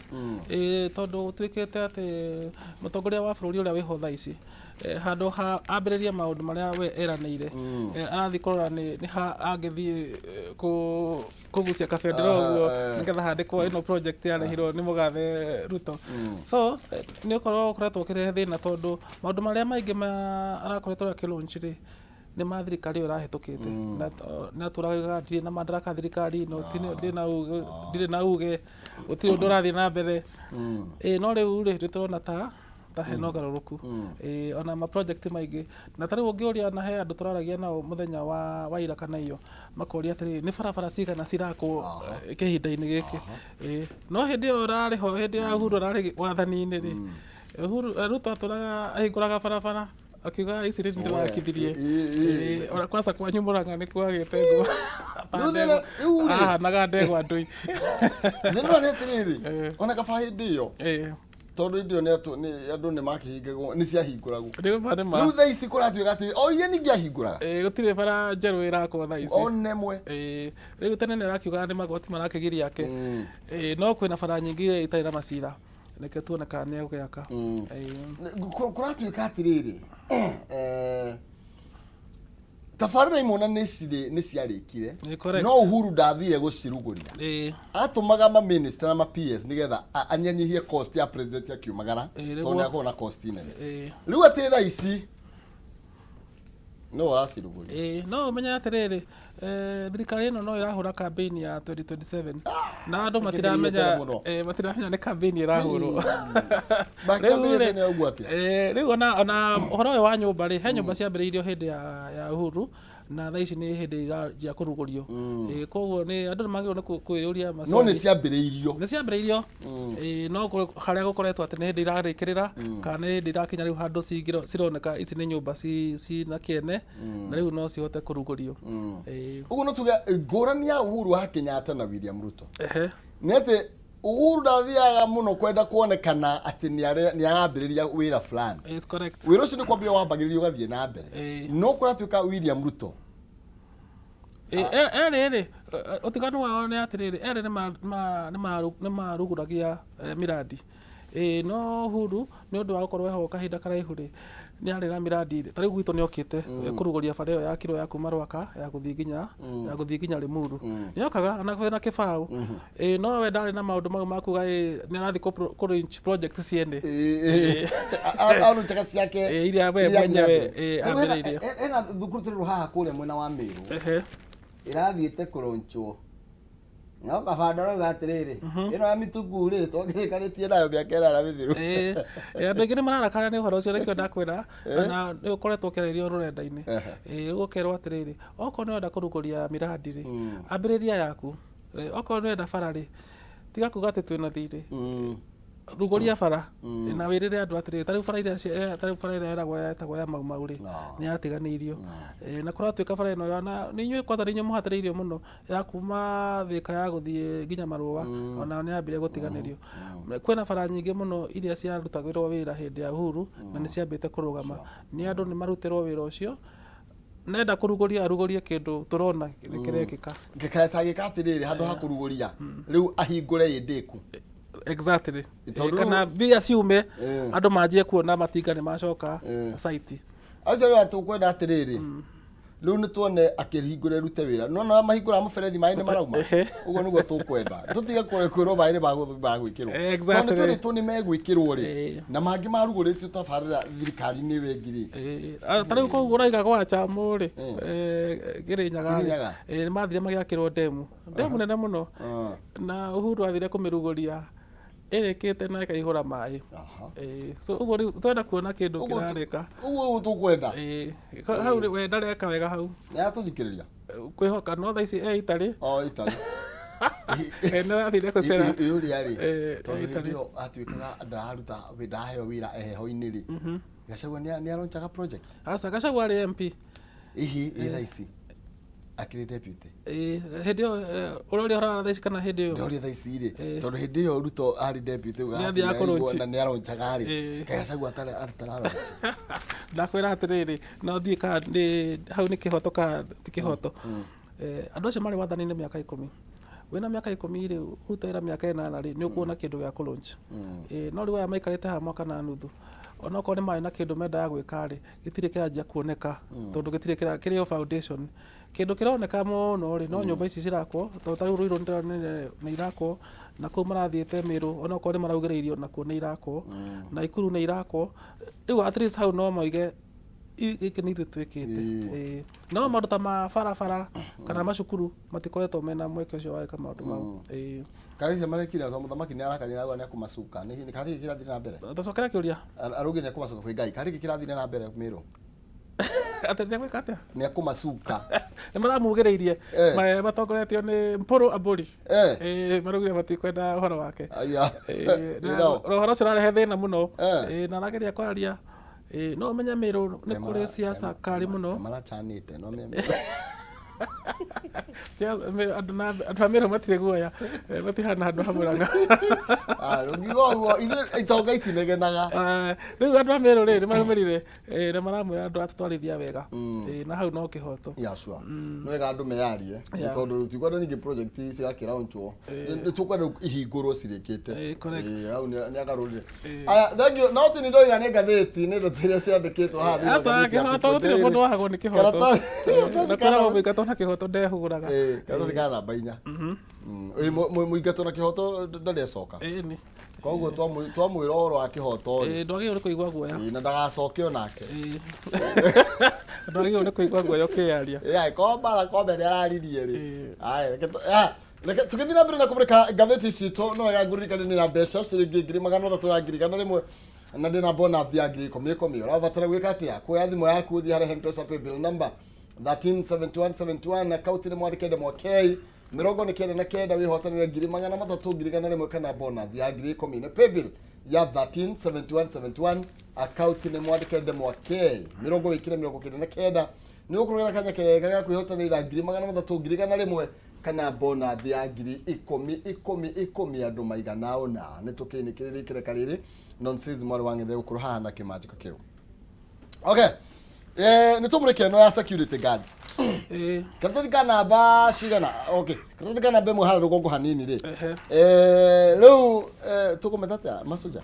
Speaker 3: tondũ gũtuĩkĩte atĩ mũtongoria wa bũrũri ũrĩa wĩho thaa ici Handũ ha ambĩrĩrie maũndũ marĩa we eranĩire, arathiĩ kũrora nĩ ha angĩthiĩ kũgucia kabendera ũguo nĩgetha handĩkwo ĩno project yarehirwo nĩ mũgathe Ruto. So nĩ ũkorwo ũkoretwo ũkĩrehe thĩna tondũ maũndũ marĩa maingĩ ma arakoretwo akĩ launch rĩ, nĩ ma thirikari ĩyo ĩrahĩtũkĩte. Na nĩ atũraga ndirĩ na madaraka thirikari no ndirĩ na uge, ndirĩ na uge, gũtirĩ ũndũ ũrathiĩ na mbere. Ĩĩ, no rĩu rĩ, nĩ tũrona ta hena ũgarũrũku. Ĩĩ, ona ma project maingĩ, na ta rĩu ũngĩũria, na he andũ tũraragia nao mũthenya wa ira kana iyo, makoria atĩrĩrĩ, nĩ barabara cigana cirakwo kĩhinda-inĩ gĩkĩ? Ĩĩ, no hĩndĩ ĩyo ũrarĩ ho, hĩndĩ ya Uhuru ararĩ wathani-inĩ rĩ, Uhuru, Ruto atũraga ahingũraga barabara akiuga ici nĩ ndĩrakithirie. Ĩĩ, ona kwanza kwanyu Murang'a nĩ kwagĩte nguo.
Speaker 1: Rĩu rĩu rĩ.
Speaker 3: Ahanaga ndegwa ndũi.
Speaker 1: Thĩna nĩ atĩrĩrĩ, ona kaba hĩndĩ ĩyo, tondũ hĩndĩ ĩyo andũ nĩ makĩhingagwo, nĩ ciahingũragwo.
Speaker 3: Rĩu ma nĩ ma.
Speaker 1: Rĩu thaa ici kũratuĩka atĩrĩ, o iria ningĩ ahingũraga.
Speaker 3: Ĩĩ, gũtirĩ bara njerũ ĩrakwo thaa ici.
Speaker 1: Ona ĩmwe.
Speaker 3: Ĩĩ, rĩu tene nĩ arakiugaga nĩ magoti marakĩgiria ake. Ĩĩ, no kwĩna bara nyingĩ iria itarĩ na macira, reke tuone kana nĩ egũgĩaka. Ĩĩ.
Speaker 1: Kũratuĩka atĩrĩrĩ, tabarĩra imwe na nĩ ciarĩkire.
Speaker 3: Nĩ correct.
Speaker 1: No Uhuru ndathire gũcirugũria. Atũmaga ma minister na ma PS nĩgetha anyanyihie cost ya president akiumagara, tondũ nĩ akorwo na cost nene. Rĩu atĩ thaa ici no ũracirugũria.
Speaker 3: Ĩĩ, no ũmenye atĩrĩrĩ, thirikari ĩno no ĩrahũra campaign ya 2027 na andũ matiramenya.
Speaker 1: Ĩkĩrĩte mũno.
Speaker 3: Matiramenya nĩ campaign ĩrahũrwo.
Speaker 1: Makĩambĩrĩria
Speaker 3: Rĩu rĩ,
Speaker 1: tene ũguo atĩa?
Speaker 3: Rĩu ona ũhoro ũyũ wa nyũmba rĩ, he nyũmba ciambĩrĩirio hĩndĩ ya Uhuru na thaa ici nĩ hĩndĩ iranjia kũrugũrio. Koguo nĩ andũ nĩ magĩrĩirwo nĩ kwĩyũria
Speaker 1: No
Speaker 3: maswali.
Speaker 1: nĩ ciambĩrĩirio.
Speaker 3: Nĩ ciambĩrĩirio. No harĩa gũkoretwo atĩ nĩ hĩndĩ irarĩkĩrĩra kana nĩ hĩndĩ irakinya rĩu handũ cironeka ici nĩ nyũmba cina kĩene na rĩu no cihote kũrugũrio.
Speaker 1: Ũguo no tuge ngũrani ya Uhuru wa Kenyatta na William Ruto nĩ atĩ Uhuru ndathiaga mũno kwenda kuonekana atĩ nĩ arambĩrĩria wĩra fulani.
Speaker 3: Is correct.
Speaker 1: Wĩra ũcio nĩ kwambĩrĩria wambagĩrĩria ũgathiĩ na mbere. No kũratuĩka William Ruto
Speaker 3: Erĩ rĩ, ũtiganu wao nĩ atĩrĩrĩ, erĩ nĩ marugũragia miradi. No Uhuru nĩ ũndũ wa gũkorwo eho kahinda karaihu rĩ, nĩ arĩ na miradi. Ta rĩu gwitũ nĩ okĩte kũrugũria bara ĩyo ya kiro ya kuma Rwaka ya gũthiĩ nginya Limuru. Nĩ okaga ona kwĩna kĩbaũ. No we ndarĩ na maũndũ mau ma kuga nĩ arathiĩ kũ launch project ciene.
Speaker 1: Arutaga ciake.
Speaker 3: Iria we
Speaker 1: iria
Speaker 3: mwenyewe
Speaker 1: athiĩ na mbere.
Speaker 3: Ambĩrĩirie.
Speaker 1: Hena thukuru tũrĩ haha kũrĩa mwena wa Meru ĩrathiĩte kũronchwo, no kabanda rauga atĩrĩrĩ, ĩno ya mĩtungu rĩ, twakĩrĩkanĩtie nayo mĩaka 8 mĩthiru.
Speaker 3: Ĩĩ, andũ aingĩ nĩ mararakara nĩ ũhoro ũcio, nĩkĩo ndakwĩra na nĩ ũkoretwo ũkĩarĩrio rũrenda-inĩ. Ũkerwo atĩrĩrĩ, okorwo nĩ ũrenda kũrugũria miradi rĩ, ambĩrĩria yaku. Okorwo nĩ ũrenda bara rĩ, tiga kuga atĩ twĩna thirĩ, rugũria bara na wĩrĩre andũ atĩrĩrĩ, ta rĩu bara iria ta rĩu bara ĩrĩa ĩragwo yetagwo ya Mau Mau rĩ, nĩ yatiganĩirio. Na kũratuĩka bara ĩno na nĩ inyuĩ kwanza, nĩ inyuĩ mũhatĩrĩirio mũno, ya kuma Thĩka ya gũthiĩ nginya Marũa, ona nĩ yambire gũtiganĩrio. Kwĩna bara nyingĩ mũno iria ciarutagĩrwo wĩra hĩndĩ ya Uhuru na nĩ ciambĩte kũrũgama. Nĩ andũ nĩ marutĩrwo wĩra ũcio, nenda kũrugũria arugũrie kĩndũ tũrona nĩ kĩrekĩka.
Speaker 1: Gĩkatagĩka atĩrĩrĩ, handũ ha kũrugũria rĩu ahingũre ĩndĩku.
Speaker 3: Exactly.
Speaker 1: Tondũ
Speaker 3: Kana mbia ciume, andũ manjie kuona matinga nĩ macoka site.
Speaker 1: Acio rĩu tũkwenda atĩrĩrĩ, rĩu nĩ tuone akĩhingũra rute wĩra, no na mahingũra mũberethi maĩ nĩ marauma. Ũguo nĩguo tũkwenda, tũtige kwĩrwo maĩ nĩ magwĩkĩrwo. Tondũ nĩ twĩrĩtwo nĩ megwĩkĩrwo rĩ, na mangĩ marugũrĩtio tabarĩra thirikari-inĩ ĩyo ĩngĩ rĩ.
Speaker 3: Ta rĩu kũu ũraiga gwa Chamo rĩ, Kĩrĩnyaga rĩ,
Speaker 1: Kĩrĩnyaga.
Speaker 3: Nĩ mathire magĩakĩrwo ndemu nene mũno, na Uhuru athire kũmĩrugũria ĩrĩkĩte na ĩkaihũra maĩ. So ũguo rĩu twenda kuona kĩndũ
Speaker 1: Ũguo
Speaker 3: kĩrarĩka.
Speaker 1: Ũguo tũkwenda.
Speaker 3: Hau rĩ, we ndareka wega hau.
Speaker 1: Nĩ atũthikĩrĩria.
Speaker 3: Kwĩhoka no thaa ici e itarĩ.
Speaker 1: O itarĩ.
Speaker 3: Nĩ arathire gũcera.
Speaker 1: Ĩũria rĩ, tondũ
Speaker 3: itarĩ.
Speaker 1: hĩndĩ ĩyo atuĩkaga ndararuta ndaheo wĩra heho-inĩ rĩ, Gachagua nĩ aronchaga project?
Speaker 3: Aca, Gachagua arĩ MP.
Speaker 1: Ihi ĩ thaa ici akĩrĩ deputy.
Speaker 3: Hĩndĩ ĩyo, ũroria ũhoro wa thaa ici kana hĩndĩ ĩyo?
Speaker 1: Ndĩroria thaa ici rĩ, tondũ hĩndĩ ĩyo Ruto arĩ deputy.
Speaker 3: Nĩ athiaga kũlaunch.
Speaker 1: Na nĩ aronchaga rĩ, kaĩ Gachagua atararoncha?
Speaker 3: Ndakwĩra atĩrĩrĩ, no ndiũĩ kana nĩ hau nĩ kĩhoto kana ti kĩhoto. Andũ acio marĩ wathani-inĩ mĩaka 10. Wĩna mĩaka 10 rĩ, ũrute wĩra mĩaka 8 rĩ, nĩ ũkuona kĩndũ gĩa kũ launch. No rĩu aya maikarĩte haha mwaka na nuthu. Onokorwo nĩ marĩ na kĩndũ mendaga gwĩka rĩ, gĩtirĩ kĩranjia kuoneka tondũ gĩtirĩ kĩrĩ o foundation. Kĩndũ kĩroneka mũno rĩ, no nyũmba ici cirakwo, tondũ ta rĩu Ruiru nĩndĩronire nĩ irakwo, na kũu marathiĩte Mĩrũ onokorwo nĩ maraugĩrĩirio nakuo nĩ irakwo, Naikuru nĩ irakwo. Rĩu at least hau no moige gĩkĩ nĩ ithuĩ twĩkĩte. Ĩĩ. No maũndũ ta ma barabara kana macukuru matikoretwo mena mweke ũcio wa gwĩka maũndũ mau. Ĩĩ.
Speaker 1: Karĩhia marekire tondũ mũthamaki nĩ arakarire arauga nĩ akũmacuka. Nĩ karĩhia kĩrathire na mbere?
Speaker 3: Tacokera kĩũria.
Speaker 1: Araugire nĩ akũmacuka kwĩ Ngai. Karĩhia kĩrathire na mbere Mĩrũ?
Speaker 3: Atĩ nĩ egwĩka atĩa?
Speaker 1: Nĩ akũmacuka.
Speaker 3: Nĩ maramugĩrĩirie matongoretio nĩ Mpuru Aburi. Maraugire matikwenda ũhoro wake.
Speaker 1: Aya.
Speaker 3: Na ũhoro ũcio ũrarehe thĩna mũno. Na arageria kwaria. No ũmenye Mĩrũ nĩ kũrĩ siasa kari mũno.
Speaker 1: Marachanĩte no
Speaker 3: Andũ a Mĩrũ matirĩ guoya, matihana andũ a Mũrang'a.
Speaker 1: Ngiuga ũguo ithuĩ itonga itinegenaga.
Speaker 3: Rĩu andũ a Mĩrũ rĩ nĩ maraumĩrire na maramwĩra ndũratũtwarithia wega. Na hau no kĩhoto.
Speaker 1: Yeah, sure. Nĩ wega andũ meyarie nĩ tondũ rĩu tikwenda ningĩ project cigakĩraunchwo, nĩ tũkwenda rĩu ihingũrwo cirĩkĩte.
Speaker 3: Correct.
Speaker 1: Hau nĩ agarũrire. Aya, thank you. No ti nĩ ndoiga nĩ ngathĩti nĩ ndeto iria ciandĩkĩtwo haha thĩinĩ wa
Speaker 3: Aca,
Speaker 1: ngathĩti ya
Speaker 3: kĩhoto
Speaker 1: People
Speaker 3: gũtirĩ
Speaker 1: Daily.
Speaker 3: mũndũ wahagwo nĩ kĩhoto.
Speaker 1: Karatathi
Speaker 3: Na kwĩragwo mũingatwo na kĩhoto ndehũgũraga.
Speaker 1: Karatathi ka namba 4. Ĩĩ, mũingatwo na kĩhoto ndarĩ acoka.
Speaker 3: Ĩni.
Speaker 1: Koguo twamwĩra ũhoro wa kĩhoto rĩ.
Speaker 3: Ĩĩ, ndwagĩrĩirwo nĩ kũigua guoya.
Speaker 1: Ĩĩ, na ndagacoke onake.
Speaker 3: Ĩĩ. Ndwagĩrĩirwo nĩ kũigua guoya ũkĩyaria.
Speaker 1: Ĩĩ, angĩkorwo mbara kwambe nĩ araririe rĩ. Aya, reke reke tũgĩthiĩ na mbere na kũmũrĩka ngathĩti citũ, no wega ngũririkanie nĩ na mbeca ciringi 300,100 na ndĩna bonus ya 10,010. Ũrabatara gwĩka atĩa? Kuoya thimũ yaku ũthiĩ harĩa M-Pesa paybill number 137171, akaunti nĩ mwandĩke ndemwa K 99, wĩhotanĩre 300,100 kana bonus ya 10,000. Nĩ paybill ya 137171, akaunti nĩ mwandĩke ndemwa K mĩrongo wĩkĩre 99, nĩ ũkũrogera kanya kega ga kwĩhotanĩra 300,100 kana bonus ya 10,010 10 andũ maigana ũna. Nĩ tũkĩinĩkĩrĩria ikereka rĩrĩ nonsense mwarĩ wa ng'ethe gũkorwo haha na kĩmanjĩka kĩu. Okay, nĩ tũmũrĩke ĩno ya security guards. Karatathi ka namba cigana? Okay, karatathi ka namba 1 harĩa rũgongo hanini rĩ. Rĩu tũkũmeta atĩa masoja?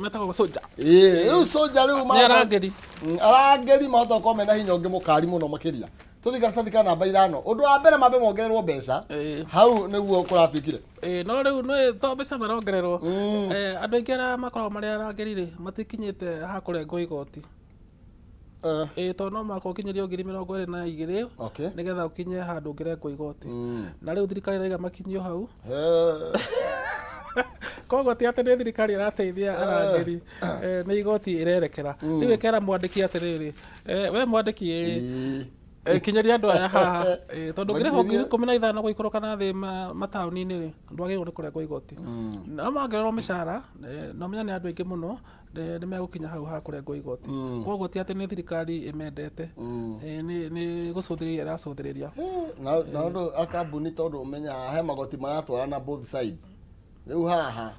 Speaker 3: Metagwo masoja.
Speaker 1: Ĩĩ, rĩu soja rĩu
Speaker 3: Nĩ arangĩri.
Speaker 1: Arangĩri mahota gũkorwo mena hinya ũngĩ mũkari mũno makĩria. Tũthiĩ karatathi ka namba 5. Ũndũ wa mbere mambe mongererwo mbeca. Hau nĩguo kũratuĩkire.
Speaker 3: Ĩĩ, no rĩu nĩ to mbeca marongererwo. Andũ aingĩ arĩa makoragwo marĩ arangĩri rĩ, matikinyĩte ha kũrengwo igoti. Ĩĩ, tondũ no mũhaka ũkinyĩrio 22,000 nĩgetha ũkinye handũ ũngĩrengwo igoti. Na rĩu thirikari ĩraiga makinyio hau. Koguo ti atĩ nĩ thirikari ĩrateithia arangĩri, nĩ igoti ĩrerekera. Rĩu ĩkera mwandĩki atĩrĩrĩ, we mwandĩki ĩ, kinyeria andũ aya haha. Tondũ ũngĩrĩhwo 15,000 gũikũrũka na thĩ mataũni-inĩ rĩ, ndwagĩrĩirwo nĩ kũrengwo igoti. No mongererwo mĩcara, na ũmenye nĩ andũ aingĩ mũno nĩ megũkinya hau ha kũrengwo igoti. Koguo ti atĩ nĩ thirikari ĩmendete, nĩ gũcũthĩrĩria ĩracũthĩrĩria.
Speaker 1: Na ũndũ a kambuni, tondũ ũmenyaga he magoti maratwarana both sides. Rĩu haha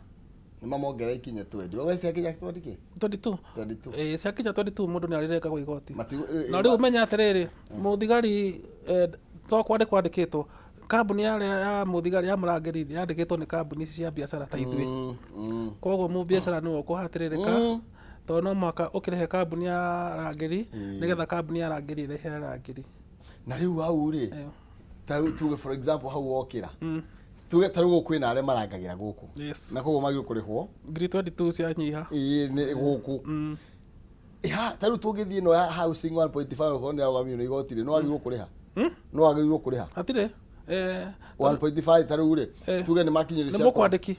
Speaker 1: nĩ mamongerera ikinye 20. Wewe ciakinya 20 kĩ?
Speaker 3: 22.
Speaker 1: 22.
Speaker 3: Ĩĩ, ciakinya 22 mũndũ nĩ arĩrengagwo igoti. Na rĩu ũmenye atĩrĩrĩ, mũthigari to kwandĩkwo andĩkĩtwo kambuni yarĩa ya mũthigari ya mũrangĩri yandĩkĩtwo nĩ kambuni ici cia biacara ta ithuĩ. Koguo mũbiacara nĩwe ũkũhatĩrĩrĩka, tondũ no mũhaka ũkĩrĩhe kambuni ya arangĩri nĩgetha kambuni ya arangĩri ĩrĩhe arangĩri.
Speaker 1: Na rĩu hau rĩ, ta rĩu tuge for example hau wokĩra, tuge ta rĩu gũkũ kwĩna arĩa marangagĩra gũkũ. Na koguo magĩrĩirwo kũrĩhwo
Speaker 3: 22,000 cianyiha.
Speaker 1: Ĩĩ, nĩ gũkũ. Ha, ta rĩu tũngĩthiĩ ĩno ya housing 1.5 okorwo nĩ arũgamio nĩ igoti rĩ, no wagĩrĩirwo kũrĩha? No wagĩrĩirwo kũrĩha?
Speaker 3: Hatirĩ.
Speaker 1: 1.5 ta rĩu rĩ, tuge nĩ makinyĩrio
Speaker 3: Nĩ mũkwandĩki.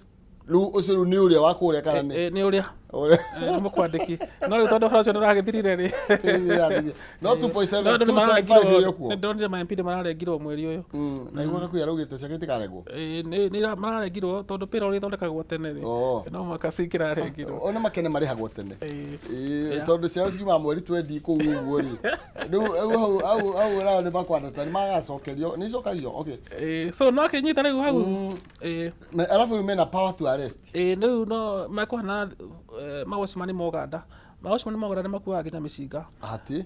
Speaker 1: Rĩu ũcio rĩu nĩ ũrĩa wa kũrĩa kana nĩ?
Speaker 3: Nĩ ũrĩa.
Speaker 1: Ũrĩa.
Speaker 3: Nĩ mũkwandĩki. No rĩu tondũ ũhoro ũcio nĩ ũragĩthirire rĩ.
Speaker 1: No 2.7,
Speaker 3: No andũ nĩ
Speaker 1: 2.75 ĩrĩ o kuo.
Speaker 3: Nĩ ndonire ma MP nĩ mararengirwo mweri ũyũ.
Speaker 1: Na igua gakuya araugĩte ciake itikarengwo.
Speaker 3: Nĩ mararengirwo tondũ payroll ĩthondekagwo tene rĩ. No mũhaka cingĩrarengirwo.
Speaker 1: Ona makene marĩhagwo tene. Tondũ ciao cikiumaga mweri 20 kũu ũguo rĩ. Rĩu hau hau hau nao nĩ makũ understand magacokerio, nĩ icokagio. Okay.
Speaker 3: So no akĩnyita rĩu hau.
Speaker 1: Alafu rĩu mena power to arrest.
Speaker 3: Ĩĩ, rĩu no mekũhana mawatchman ma Ũganda. Mawatchman ma Ũganda nĩ makuaga nginya mĩcinga.
Speaker 1: Atĩ?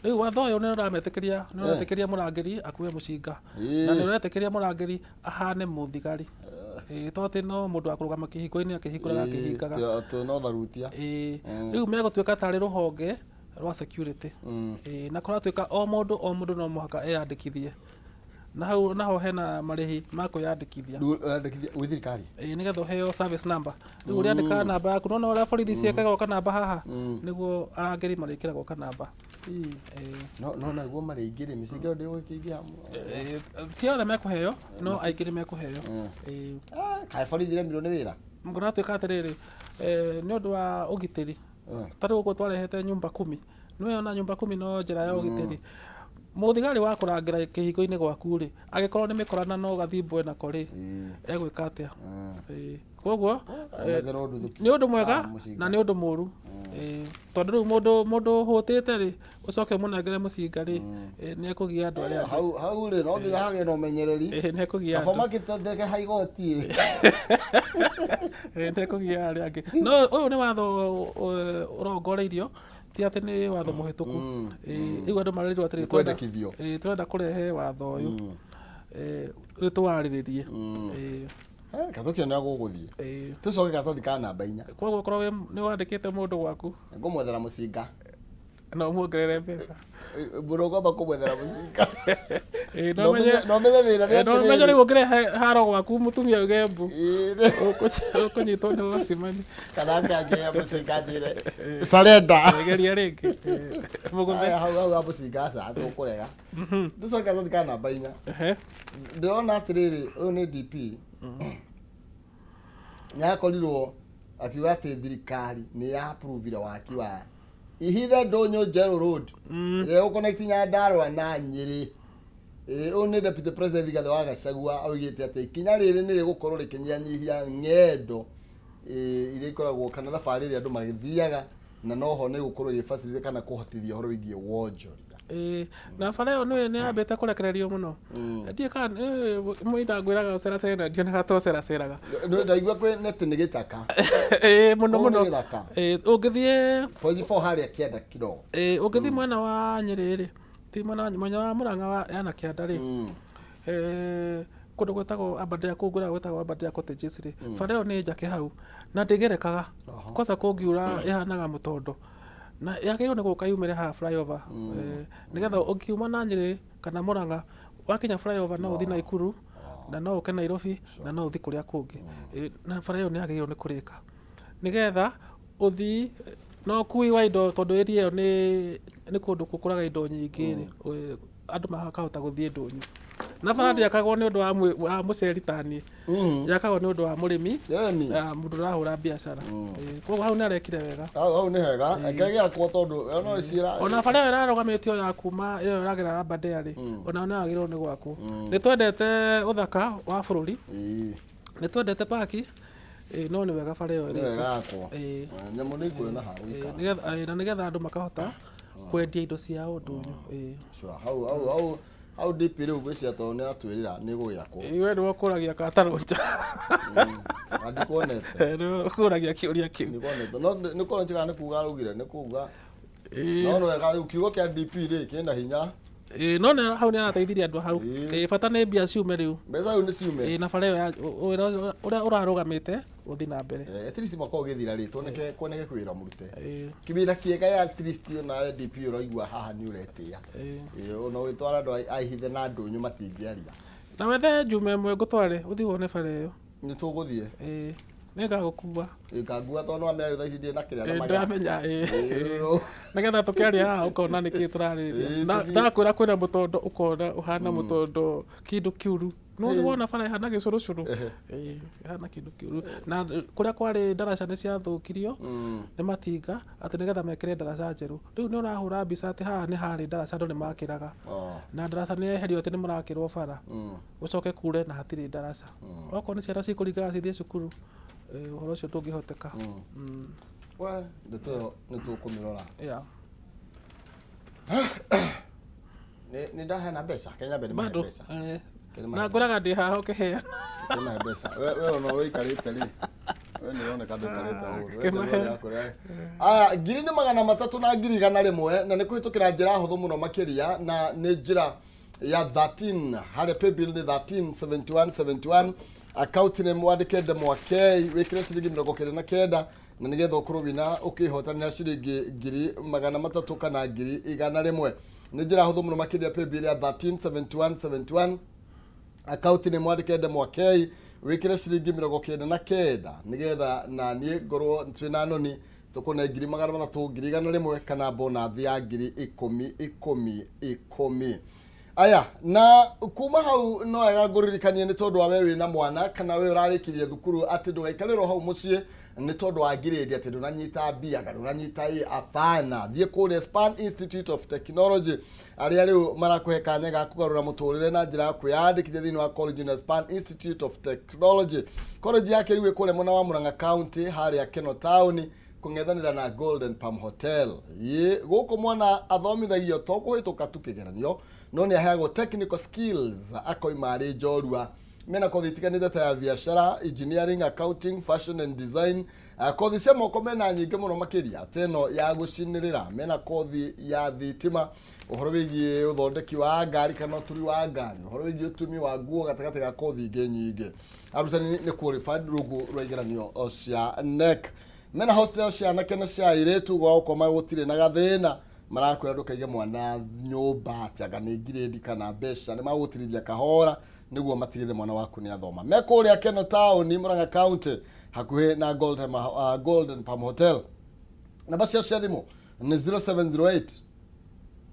Speaker 3: Rĩu watho ũyũ nĩ ũrametĩkĩria, nĩ ũretĩkĩria mũrangĩri akue mũcinga. Na nĩ ũretĩkĩria mũrangĩri ahane mũthigari. Ĩĩ, to atĩ no mũndũ wa kũrũgama kĩhingo-inĩ akĩhingũraga akĩhingaga.
Speaker 1: Atĩ no tharutia.
Speaker 3: Ĩĩ, rĩu megũtuĩka tarĩ rũhonge rwa security. Ĩĩ, na kũratuĩka o mũndũ o mũndũ no mũhaka eyandĩkithie, na hau naho hena marĩhi ma kwĩyandĩkithia.
Speaker 1: Rĩu ũrandĩkithia gwĩ thirikari?
Speaker 3: Ĩĩ, nĩgetha ũheo service number. Rĩu ũrĩandĩkaga namba yaku nona ũrĩa borithi ciĩkagĩrwo kanamba haha, nĩguo arangĩri marĩkĩragwo kanamba. Ĩĩ.
Speaker 1: No no naguo marĩ aingĩ rĩ, mĩcinga ĩyo ndĩgũkĩingĩha mũno.
Speaker 3: Ĩĩ, ti othe mekũheo, no aingĩ nĩ mekũheo. Ĩĩ.
Speaker 1: Ah, kaĩ borithi iremirwo nĩ wĩra?
Speaker 3: Kũratuĩka atĩrĩrĩ, nĩ ũndũ wa ũgitĩri, ta rĩu ũguo twarehete nyumba kumi, nĩwe ona nyumba kumi no njĩra ya ũgitĩri. Mũthigari wa kũrangĩra kĩhingo-inĩ gwaku rĩ, angĩkorwo nĩ mĩkora na no gathimbũ enako rĩ, egwĩka atĩa? Ĩĩ. Koguo
Speaker 1: Ongerwo nduthũki.
Speaker 3: Nĩ ũndũ mwega
Speaker 1: Ah, mũcinga.
Speaker 3: Na nĩ ũndũ mũru. Ĩĩ, tondũ rĩu mũndũ ũhũtĩte rĩ, ũcoke ũmũnengere mũcinga rĩ, nĩ ekũgia andũ arĩa angĩ.
Speaker 1: Hau hau rĩ, no nginya hagĩe na ũmenyereri.
Speaker 3: Ĩĩ, nĩ ekũgia
Speaker 1: Kaba
Speaker 3: andũ.
Speaker 1: makĩtondeke ha igoti.
Speaker 3: Ĩĩ, nĩ ekũgia arĩa angĩ. No ũyũ nĩ watho ũrongoreirio, ti atĩ nĩ watho mũhĩtũku. Ĩĩ, rĩu andũ marerirwo atĩrĩ,
Speaker 1: Nĩ kwendekithio.
Speaker 3: Ĩĩ, tũrenda kũrehe watho ũyũ. Ĩĩ, rĩu tũwarĩrĩrie. Ĩĩ.
Speaker 1: Katũkio nĩ gũgũthiĩ.
Speaker 3: Ĩĩ.
Speaker 1: Tũcoke karatathi ka namba 4.
Speaker 3: Koguo okorwo nĩ wandĩkĩte mũndũ gwaku,
Speaker 1: Ngũmwethera mũcinga.
Speaker 3: Na ũmuongerere mbeca.
Speaker 1: Mũno ngwamba kũmwethera mũcinga.
Speaker 3: Ĩĩ,
Speaker 1: No
Speaker 3: no menye
Speaker 1: no menye thĩna nĩ
Speaker 3: Ĩĩ, no menye
Speaker 1: atĩrĩrĩ.
Speaker 3: rĩu ũngĩrehe haro gwaku mũtumia auge mbu.
Speaker 1: Ĩĩ,
Speaker 3: Ũkũnyitwo nĩ wacimani.
Speaker 1: Kana akangĩhe mũcinga njĩre sarenda.
Speaker 3: Geria rĩngĩ. Ĩĩ, mũgũthe.
Speaker 1: Aya, hau hau ha mũcinga aca tũkũrega. Tũcoke karatathi ka namba 4. Ndĩrona atĩrĩrĩ, ũyũ nĩ DP nĩ akorirwo akiuga atĩ thirikari nĩ ya approve waki wa Ihithe Ndũnyũ Njerũ Road ĩrĩa ĩgũconnect Nyandarũa na Nyĩrĩ. Ĩĩ, ũyũ nĩ Deputy President Rigathĩ wa Gachagua oigĩte atĩ ikinya rĩrĩ nĩ rĩgũkorwo rĩkĩnyihanyihia ng'endo, ĩĩ, iria ikoragwo kana thabarĩ ĩrĩa andũ magĩthiaga, na noho nĩ ĩgũkorwo ĩgĩ kana kũhotithia ũhoro wĩgiĩ wonjoria.
Speaker 3: Ĩĩ, na bara ĩyo nĩ yambĩte kũrekererio mũno. Ndiũĩ kana mũinda ngwĩraga ũceracere na ndionaga ta ũceraceraga.
Speaker 1: Ndaigua kwĩ neti nĩ gĩtaka.
Speaker 3: Ĩĩ, mũno
Speaker 1: Kũu
Speaker 3: mũno.
Speaker 1: nĩ gĩthaka.
Speaker 3: Ĩĩ, ũngĩthiĩ
Speaker 1: Point four harĩa kĩanda kidogo.
Speaker 3: Ĩĩ, ũngĩthiĩ mwena wa Nyĩrĩ rĩ, ti mwena wa mwena wa Mũrang'a wa ya na kĩanda rĩ, kũndũ gwĩtagwo Aberdare, kũu ngwĩraga gwĩtagwo Aberdare Cottages rĩ, bara ĩyo nĩ njake hau na ndĩgerekaga. Kwanza kũngiura ĩhanaga mũtondo, na yagĩrĩirwo nĩ gũka yumĩre haha flyover, nĩgetha ũngiuma na Nyĩrĩ kana Mũrang'a wakinya flyover no ũthiĩ Naikuru na no ũke Nairobi na no ũthiĩ kũrĩa kũngĩ. Na bara ĩyo nĩ yagĩrĩirwo nĩ kũrĩka nĩgetha ũthii na ũkui wa indo, tondũ area ĩyo nĩ kũndũ gũkũraga indo nyingĩ rĩ, andũ makahota gũthiĩ ndũnyũ. Na bara ndĩakagwo nĩ ũndũ wa mũceri ta niĩ, yakagwo nĩ ũndũ wa mũrĩmi,
Speaker 1: Ĩni.
Speaker 3: mũndũ ũrahũra biacara. Ĩĩ, koguo hau nĩ arekire wega.
Speaker 1: Hau hau nĩ hega, reke gĩakwo tondũ no ciĩra.
Speaker 3: Ona bara ĩyo ĩrarũgamĩtio ya kuma ĩyo ĩragera Aberdare rĩ, onayo nĩ yagĩrĩirwo nĩ gwakwo. Nĩ twendete ũthaka wa bũrũri, nĩ twendete paki, ĩĩ, no nĩ wega bara ĩyo
Speaker 1: Nĩ
Speaker 3: ĩrĩkwo.
Speaker 1: wega yakwo.
Speaker 3: Ĩĩ.
Speaker 1: Nyamũ nĩ ikuona ha gũikara.
Speaker 3: Nĩgetha, na nĩgetha andũ makahota kwendia indo ciao ndũnyũ. Ĩĩ.
Speaker 1: Sure. Hau hau hau hau DP rĩu ngwĩciria tondũ nĩ atwĩrĩra nĩ gũgĩakwo.
Speaker 3: Ĩĩ, we nĩwe ũkũragia katarũnja.
Speaker 1: Na ndikuonete.
Speaker 3: Nĩwe ũkũragia kĩũria kĩu.
Speaker 1: Ndikuonete. No nĩ korwo njigaga nĩ kuga araugire nĩ kuga.
Speaker 3: Ĩĩ.
Speaker 1: No nĩ wega rĩu kiugo kĩa DP rĩ kĩna hinya.
Speaker 3: Ĩĩ, no hau nĩ arateithirie andũ hau.
Speaker 1: Ĩĩ.
Speaker 3: Ĩĩ, bata nĩ mbia ciume rĩu.
Speaker 1: Mbeca rĩu nĩ ciume.
Speaker 3: Ĩĩ, na bara ĩyo ya wĩra ũrĩa ũrarũgamĩte ũthiĩ na mbere.
Speaker 1: At least mwaka ũgĩthira rĩ, tuoneke kuoneke kwĩ wĩra mũrute.
Speaker 3: Ĩĩ.
Speaker 1: Kĩwĩra kĩega ya at least onawe DP ũraigua haha nĩ ũretĩĩa.
Speaker 3: Ĩĩ.
Speaker 1: Ĩĩ, ona ũgĩtwara andũ a Ihithe na ndũnyũ matingĩaria.
Speaker 3: Na wethe njume ĩmwe ngũtware ũthiĩ wone bara ĩyo.
Speaker 1: Nĩ tũgũthiĩ.
Speaker 3: Ĩĩ, nĩngagũkua.
Speaker 1: Ngangua tondũ nĩwamenya rĩu thaa ici ndirĩ na kĩrĩa na
Speaker 3: Ĩĩ,
Speaker 1: magera.
Speaker 3: ndĩramenya, ĩĩ.
Speaker 1: Ĩĩ.
Speaker 3: Nĩgetha tũkĩaria haha ũkona nĩkĩ tũrarĩrĩria.
Speaker 1: Ĩĩ,
Speaker 3: Na
Speaker 1: tũthiĩ.
Speaker 3: ndakwĩra kwĩna mũtondo ũkona ũhana mũtondo kĩndũ kĩũru. No nĩ wona bara ĩhana gĩcũrũcũrũ. Ĩĩ, ĩhana kĩndũ kĩũru. Na kũrĩa kwarĩ ndaraca nĩ ciathũkirio nĩ matinga atĩ nĩgetha mekĩre ndaraca njerũ. Rĩu nĩ ũrahũra mbica atĩ haha nĩ harĩ ndaraca andũ nĩ makĩraga. Na ndaraca nĩ yeherio atĩ nĩ mũrakĩrwo bara. Gũcoke kure na hatirĩ ndaraca. Okorwo nĩ ciana cikũringaga cithiĩ cukuru, ũhoro ũcio ndũngĩhoteka.
Speaker 1: We, ndeto ĩyo nĩ tũkũmĩrora. Nĩ ndaheana mbeca, Kenya mbere nĩ mahe
Speaker 3: Bado
Speaker 1: mbeca. Kenya
Speaker 3: na
Speaker 1: mahe
Speaker 3: ngwĩraga ndĩ haha ũkĩheana.
Speaker 1: Kenya mahe mbeca. We ona ũikarĩte rĩ. We nĩ ũroneka ndũikarĩte ũru. We
Speaker 3: Kĩmahe.
Speaker 1: ndũrĩ ũrakũrĩa. Aya, ngiri nĩ 300 na ngiri 101, na nĩ kũhĩtũkĩra njĩra hũthũ mũno makĩria, na nĩ njĩra ya 13 harĩa paybill nĩ 13 71 71. Akaunti nĩ mwandĩke ndemwa K, wĩkĩre ciringi 99, na nĩgetha ũkorwo wĩna ũkĩhotanĩra ciringi 300,000 kana 100,000. Nĩ njĩra hũthũ mũno makĩria. Paybill ya 137171, akaunti nĩ mwandĩke ndemwa K, wĩkĩre ciringi 99, nĩgetha na niĩ ngorwo twĩna noni tũkũne 300,000, 100,000, kana bonathi ya 10,000 10 10. Aya, na kuma hau no wega ngũririkanie, nĩ tondũ wa we wĩna mwana kana we ũrarĩkirie thukuru, atĩ ndũgaikarĩrwo hau mũciĩ nĩ tondũ wa ngirĩndi, atĩ ndũnanyita mbia kana ndũnanyita ĩ. Apana, thiĩ kũrĩa Span Institute of Technology, arĩa rĩu marakũhe kanya ga kũgarũra mũtũrĩre na njĩra ya kwĩyandĩkithia thĩinĩ wa college na Span Institute of Technology. College yake rĩu ĩ kũrĩa mwena wa Murang'a County, harĩa Keno Town, kũng'ethanĩra na Golden Palm Hotel. Ĩ gũkũ mwana athomithagio to kũhĩtũka tu kĩgeranio, no nĩ aheagwo technical skills akoima arĩ njorua. Mena kothi itiganĩte ta ya biacara, engineering, accounting, fashion and design. Kothi cia moko mena nyingĩ mũno makĩria, ta ĩno ya gũcinĩrĩra, mena kothi ya thitima, ũhoro wĩgiĩ ũthondeki wa ngari kana ũturi wa ngari, ũhoro wĩgiĩ ũtumi wa nguo, gatagatĩ ga kothi ingĩ nyingĩ. Arutani nĩ qualified rungu rwa igeranio cia KNEC. Mena hostel cia anake na cia airĩtu, gwa gũkoma gũtirĩ na gathĩna. Marakwĩra ndũkaige mwana nyũmba atĩ anga nĩ ngirĩndi kana mbeca, nĩ magũgũtirithia kahora nĩguo matigĩrĩre mwana waku nĩ athoma. Me kũrĩa Keno Town, Murang'a County, hakuhĩ na Golden Palm Hotel. Namba ciao cia thimũ nĩ 0708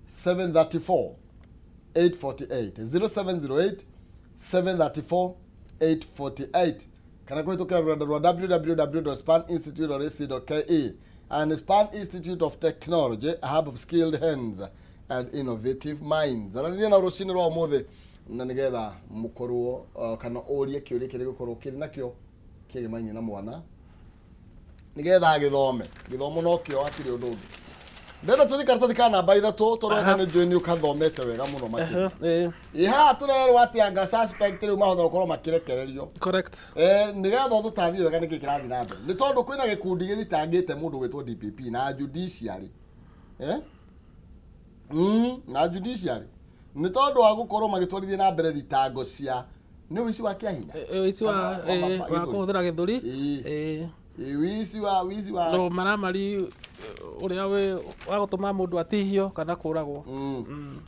Speaker 1: 734 848, 0708 734 848, kana kũhĩtũkĩra rũrenda rwa www.spaninstitute.ac.ke. And Span Institute of Technology, a hub of skilled hands and innovative minds. Aranĩria na rũcinĩ rwa ũmũthĩ na nĩgetha mũkorwo kana ũrie kĩũria kĩrĩa gĩkorwo kĩrĩ nakĩo kĩgĩmainie na mwana, nĩgetha agĩthome. Gĩthomo no kĩo, hatirĩ ũndũ ũngĩ. Ndĩrenda tũthiĩ karatathi ka namba 3, tondũ aka nĩ njũĩ nĩ ũkathomete wega mũno makĩria. Ĩ haha tũrerwo atĩ anga suspect rĩu mahota gũkorwo makĩrekererio.
Speaker 3: Correct.
Speaker 1: Nĩgetha ũtũtarĩrie wega nĩkĩ kĩrathiĩ na mbere, nĩ tondũ kwĩna gĩkundi gĩthitangĩte mũndũ gwĩtwo DPP na judiciary, na judiciary nĩ tondũ wa gũkorwo magĩtwarithia na mbere thitango cia nĩ ũici wa kĩahinya.
Speaker 3: Ũici wa
Speaker 1: Kana wa
Speaker 3: wa
Speaker 1: gĩthũri.
Speaker 3: kũhũthĩra gĩthũri.
Speaker 1: Ũici wa
Speaker 3: No maramari ũrĩa wĩ wa gũtũma mũndũ atihio kana kũragwo.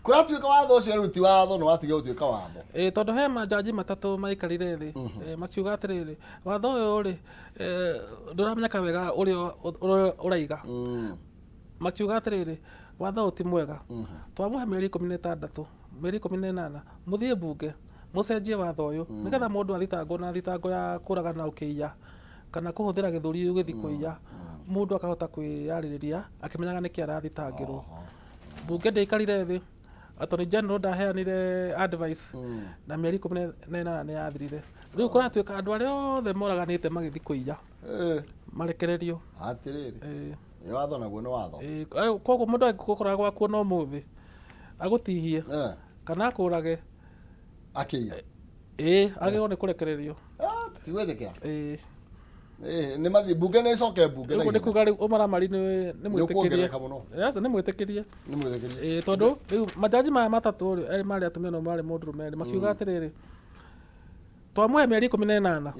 Speaker 1: Kũratuĩka watho ũcio rĩu ti watho, nĩ watiga gũtuĩka watho.
Speaker 3: Tondũ he majaji matatũ maikarire thĩ, makiuga atĩrĩrĩ, watho ũyũ rĩ, ndũramenyeka wega ũrĩa ũraiga. Makiuga atĩrĩrĩ, watho ũyũ ti mwega, twamũhe mĩeri 16, mĩeri 18, mũthiĩ mbunge mũcenjie watho ũyũ, nĩgetha mũndũ athitangwo na thitango ya kũragana ũkĩiya kana kũhũthĩra gĩthũri ũgĩthiĩ kũiya, mũndũ akahota kwĩyarĩrĩria akĩmenyaga nĩkĩ arathitangĩrwo. Mbunge ndĩaikarire thĩ, Attorney General ndaheanire advice, na mĩeri 18 nĩ yathirire. Rĩu kũratuĩka andũ arĩa othe moraganĩte magĩthiĩ kũiya marekererio.
Speaker 1: Atĩrĩrĩ. Nĩ watho naguo nĩ watho.
Speaker 3: Koguo mũndũ angĩgũkora gwaku ona ũmũthĩ agũtihie kana akũrage
Speaker 1: akĩiya,
Speaker 3: agĩrĩirwo nĩ kũrekererio.
Speaker 1: Ah, tigwĩtĩkĩra. Nĩ mathiĩ mbunge, nĩ ĩcoke mbunge na
Speaker 3: Ũguo nĩ
Speaker 1: ihenya.
Speaker 3: kuga rĩu ũmaramari nĩ
Speaker 1: Nĩ
Speaker 3: mwĩtĩkĩrie.
Speaker 1: ũkuongerereka mũno.
Speaker 3: Yes, nĩ mwĩtĩkĩrie.
Speaker 1: Nĩ mwĩtĩkĩrie.
Speaker 3: Tondũ rĩu majaji maya matatũ rĩ, erĩ marĩ atumia na ũmwe arĩ mũndũrũme rĩ, makiuga atĩrĩrĩ, twamũhe mĩeri 18,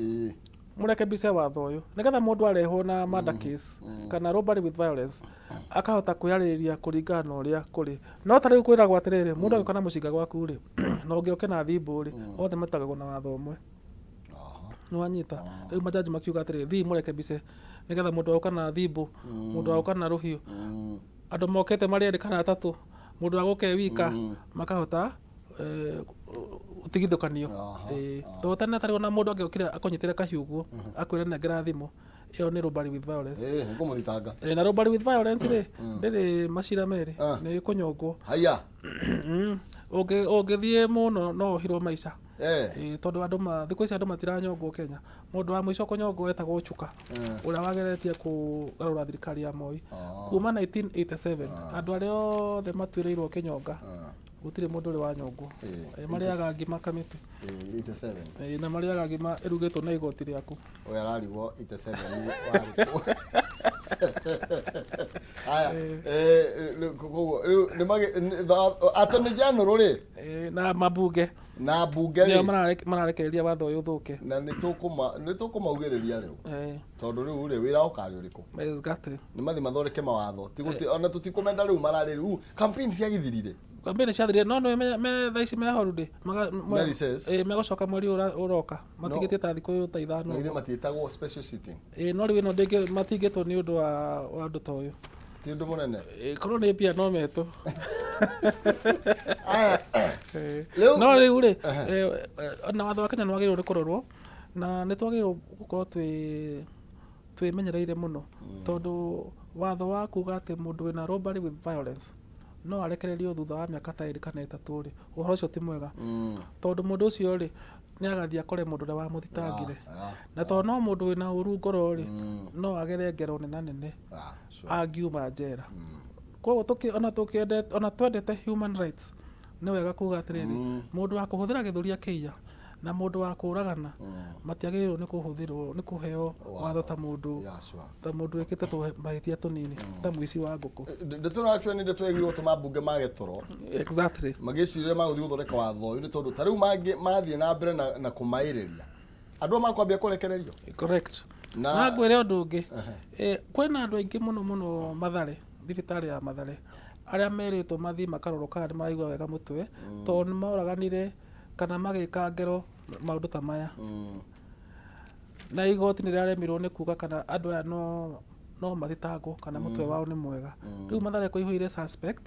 Speaker 3: mũrekebishe watho ũyũ, nĩgetha mũndũ arehwo na murder case kana robbery with violence akahota kwĩarĩrĩria kũringana na ũrĩa kũrĩ. No ta rĩu kwĩragwo atĩrĩrĩ, mũndũ agĩũka na mũcinga gwaku rĩ, na ũngĩ oke na thimbũ rĩ, othe matagagwo na watho ũmwe. Nĩ wanyita? Rĩu majaji makiuga atĩrĩrĩ, thiĩ mũrekebishe, nĩgetha mũndũ agoka na thimbũ, mũndũ agoka na rũhiũ, andũ mokĩte marĩ erĩ kana atatũ, mũndũ agũka e wika, makahota gũtigithũkanio. Tondũ tene tarĩ ona mũndũ angĩokire akũnyitĩre kahiũ ũguo akwĩre nengera thimũ, ĩyo nĩ robbery with violence.
Speaker 1: Nĩ kũmũthitanga.
Speaker 3: Na robbery with violence rĩ, ndĩrĩ macira merĩ. Nĩ kũnyongwo.
Speaker 1: Haya.
Speaker 3: Ũngĩthiĩ mũno no ũhirwo maica. Tondũ andũ ma thikũ ici andũ matiranyongwo Kenya. Mũndũ wa mũico kũnyongwo etagwo Chuka, ũrĩa wageretie kũgarũra thirikari ya Moi. Kuma 1987 andũ arĩa othe matuĩrĩirwo kĩnyonga, gũtirĩ mũndũ ũrĩ wanyongwo. Marĩaga ngima kamĩtĩ.
Speaker 1: 87.
Speaker 3: Na marĩaga ngima ĩrugĩtwo na igoti rĩaku.
Speaker 1: Ũyũ ararigwo 87 warĩ kũ. Aya, koguo rĩu attorney general rĩ
Speaker 3: Na mabunge
Speaker 1: na mbunge
Speaker 3: nĩo
Speaker 1: rĩ
Speaker 3: mararekereria watho ũyũ ũthũke.
Speaker 1: Na nĩ tũkũmaugĩrĩria rĩu tondũ rĩu rĩ wĩra ũkarĩ ũrĩkũ?
Speaker 3: Exactly.
Speaker 1: Nĩ mathi mathondeke mawatho ti ona tũtikũmenda rĩu mararĩ rĩu campaign ciagithirire.
Speaker 3: Campaign ciathirire, no nĩ me thaa ici me holiday.
Speaker 1: Me recess.
Speaker 3: Megũcoka mweri ũyũ ũroka, matigĩtie ta thikũ ta 5.
Speaker 1: Na ithuĩ matiĩtagwo special sitting?
Speaker 3: No rĩu ĩno matingĩtwo nĩ ũndũ wa ũndũ ta ũyũ.
Speaker 1: Ti ũndũ mũnene.
Speaker 3: Korwo nĩ mbia no metwo.
Speaker 1: Aya. Rĩu
Speaker 3: No rĩu rĩ, ona watho wa Kenya nĩ wagĩrĩirwo nĩ kũrorwo na nĩ twagĩrĩirwo gũkorwo twĩmenyereire mũno, tondũ watho wa kuga atĩ mũndũ wĩna robbery with violence no arekererio thutha wa mĩaka ta 2 kana 3 rĩ, ũhoro ũcio ti mwega, tondũ mũndũ ũcio rĩ nĩ agathiĩ akore mũndũ ũrĩa wamũthitangire, na tondũ no mũndũ wĩna ũru ngoro rĩ, no agere ngero nena nene angiuma njera. Koguo ona tũkĩendete, ona twendete human rights, nĩ wega kuga atĩrĩrĩ, mũndũ wa kũhũthĩra gĩthũri akĩiya na mũndũ wa kũragana matiagĩrĩirwo nĩ kũhũthĩrwo nĩ kũheo watho ta mũndũ ta mũndũ wĩkĩte mahĩtia tũnini ta mũici wa ngũkũ.
Speaker 1: Ndeto ĩno actually nĩ ndeto ĩgirwo tũma mbunge mage toro magĩcirĩria magũthiĩ gũthondeka watho ũyũ, nĩ tondũ ta rĩu mathiĩ na mbere na kũmaĩrĩria andũ aya makwambia kũrekererio.
Speaker 3: Correct.
Speaker 1: Na
Speaker 3: Na ngwĩre ũndũ ũngĩ. Kwĩna andũ aingĩ mũno mũno Mathare, thibitarĩ ya Mathare, arĩa merĩtwo mathiĩ makarorwo kana nĩ maraigua wega mũtwe, tondũ nĩ moraganire kana magĩka ngero maũndũ ta maya, na igoti nĩ rĩaremirwo nĩ kuga kana andũ aya no mathitangwo kana mũtwe wao nĩ mwega. Rĩu Mathare kũihũire suspect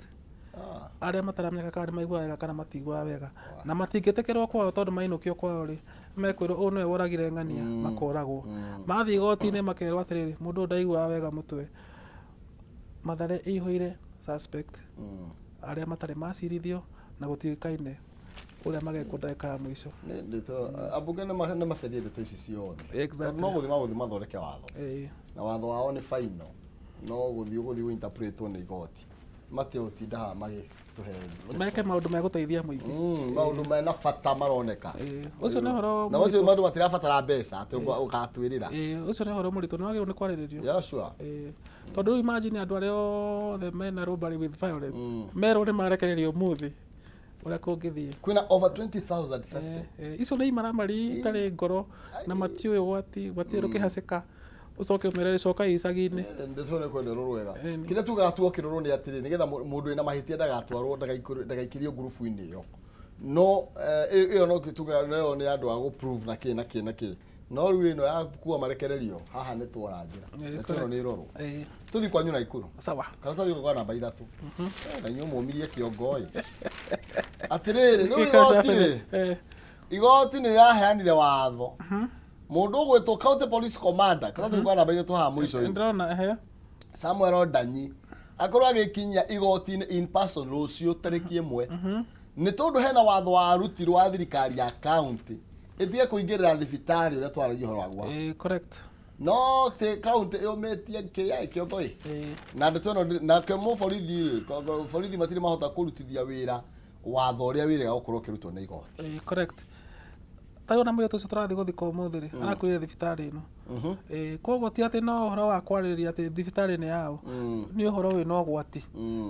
Speaker 3: arĩa mataramenyeka kana nĩ maiguaga wega kana matiguaga wega, na matingĩtĩkĩrwo kwao, tondũ mainũkio kwao rĩ, mekwĩrwo ũyũ nĩwe woragire ng'ania, makoragwo. Mathiĩ igoti-inĩ makerwo atĩrĩrĩ, mũndũ ũyũ ndaiguaga wega mũtwe. Mathare ĩihũire suspect arĩa matarĩ macirithio na gũtiũĩkaine ũrĩa magekwo ndagĩka ya mũico.
Speaker 1: Ambunge nĩ macarie ndeto ici ciothe.
Speaker 3: Exactly.
Speaker 1: Tondũ no gũthiĩ magũthiĩ mathondeke watho na watho wao nĩ final, no gũthiĩ ũgũthiĩ gũ-interpretwo nĩ igoti, matigũtinda haha magĩtũhe
Speaker 3: Meke maũndũ megũteithia mũingĩ.
Speaker 1: Maũndũ mena bata maroneka.
Speaker 3: Ũcio nĩ ũhoro
Speaker 1: Na ũcio
Speaker 3: mũritũ.
Speaker 1: maũndũ matirabatara mbeca atĩ ũgatwĩrĩra.
Speaker 3: Ũcio nĩ ũhoro mũritũ, nĩ wagĩrĩirwo nĩ kwarĩrĩrio.
Speaker 1: Yeah, sure.
Speaker 3: Tondũ rĩu imagine andũ arĩa othe mena robbery with violence merwo nĩ marekererio ũmũthĩ, ũrĩa kũngĩthiĩ.
Speaker 1: Kwĩna over 20,000 suspects.
Speaker 3: Icio nĩ imaramari itarĩ ngoro na matiũĩ ũgwati, matiũĩ rũkĩhacĩka, ũcoke ũmere coka icagi-inĩ.
Speaker 1: Ndeto nĩ kwenda rũrũ wega. Kĩrĩa tugaga tuo kĩrũrũ nĩ atĩrĩ, nĩgetha mũndũ wĩna mahĩtia ndagatwarwo, ndagaikĩrio ngurubu-inĩ ĩyo, no ĩyo no tugaga ĩyo nĩ andũ a gũ prove na kĩ na kĩ na kĩ, no rĩu ĩno ya kuwa marekererio haha nĩ twara njĩra. Ndeto ĩno nĩ ĩrorwo. Tũthiĩ kwanyu Naikuru
Speaker 3: Sawa.
Speaker 1: kana tũthiĩ kwa namba 3. Na inyuĩ mũmirie kĩongo ĩ atĩrĩrĩ, rĩu igoti rĩ, igoti nĩ rĩraheanire watho mũndũ ũgwĩtwo county police commander, kana tũthiĩ kwa namba 3 haha mũico-inĩ.
Speaker 3: Ndĩrona ehe.
Speaker 1: Samuel Odanyi akorwo agĩkinyia igoti-inĩ in person rũciũ tarĩki 1, nĩ tondũ hena watho warutirwo wa thirikari ya county ĩtige kũingĩrĩra thibitarĩ ũrĩa twaragia ũhoro waguo.
Speaker 3: Correct.
Speaker 1: No ti county ĩũmĩtie kĩrĩa kĩongo ĩ na ndeto ĩno nake mũborithi rĩ, borithi matirĩ mahota kũrutithia wĩra watho ũrĩa wĩrĩga gũkorwo ũkĩrutwo nĩ igoti.
Speaker 3: Correct. Ta rĩu ona mũirĩtu ũcio tũrathiĩ gũthika ũmũthĩ rĩ, arakuire thibitarĩ ĩno. Koguo ti atĩ no ũhoro wa kwarĩrĩria atĩ thibitarĩ nĩ yao, nĩ ũhoro wĩna ũgwati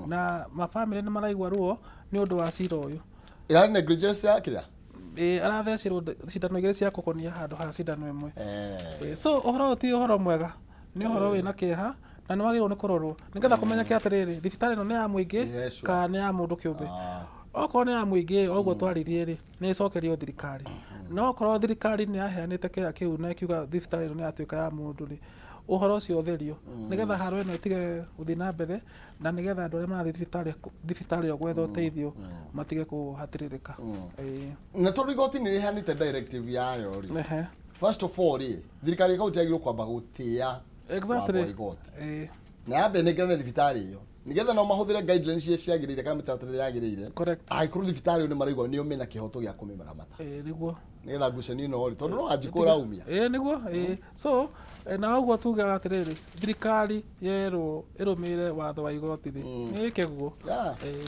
Speaker 3: na mabamĩrĩ nĩ maraigua ruo nĩ ũndũ wa cira ũyũ.
Speaker 1: Ĩrarĩ negligence ya kĩrĩa?
Speaker 3: Arathecirwo cindano 2 cia kũgonia handũ ha cindano 1. So ũhoro ũyũ ti ũhoro mwega, nĩ ũhoro wĩna kĩeha na nĩ wagĩrĩirwo nĩ kũrorwo nĩgetha kũmenyeke atĩrĩrĩ, thibitarĩ ĩno nĩ ya mũingĩ kana nĩ ya mũndũ kĩũmbe. Okorwo nĩ ya mũingĩ, o ũguo twaririe rĩ, nĩ ĩcokerio thirikari, no okorwo thirikari nĩ yaheanĩte kĩea kĩu na ĩkiuga thibitarĩ ĩno nĩ yatuĩka ya mũndũ rĩ, ũhoro ũcio ũtherio nĩgetha haro ĩno ĩtige gũthiĩ na mbere, na nĩgetha andũ arĩa marathiĩ thibitarĩ ĩyo gwetha ũteithio matige kũhatĩrĩrĩka.
Speaker 1: Na tondũ igoti nĩ rĩheanĩte directive yayo rĩ, first of all rĩ, thirikari ya kaunti yagĩrĩirwo kwamba gũtĩa watho wa igoti na yambe ĩnengerane thibitarĩ ĩyo, nĩgetha nao mahũthĩre guidelines iria ciagĩrĩire kana mĩtaratara ĩrĩa yagĩrĩire, angĩkorwo thibitarĩ ĩyo nĩ maraigua nĩo mena kĩhoto gĩa kũmĩramata.
Speaker 3: Nĩguo.
Speaker 1: Nĩgetha ngucanio ĩno rĩ, tondũ no Wanjikũ ũraumia.
Speaker 3: Ĩĩ nĩguo, ĩĩ. So na ũguo tugaga atĩrĩrĩ, thirikari yerwo ĩrũmĩrĩre watho wa igoti rĩ, nĩ ĩke guo. Ĩĩ,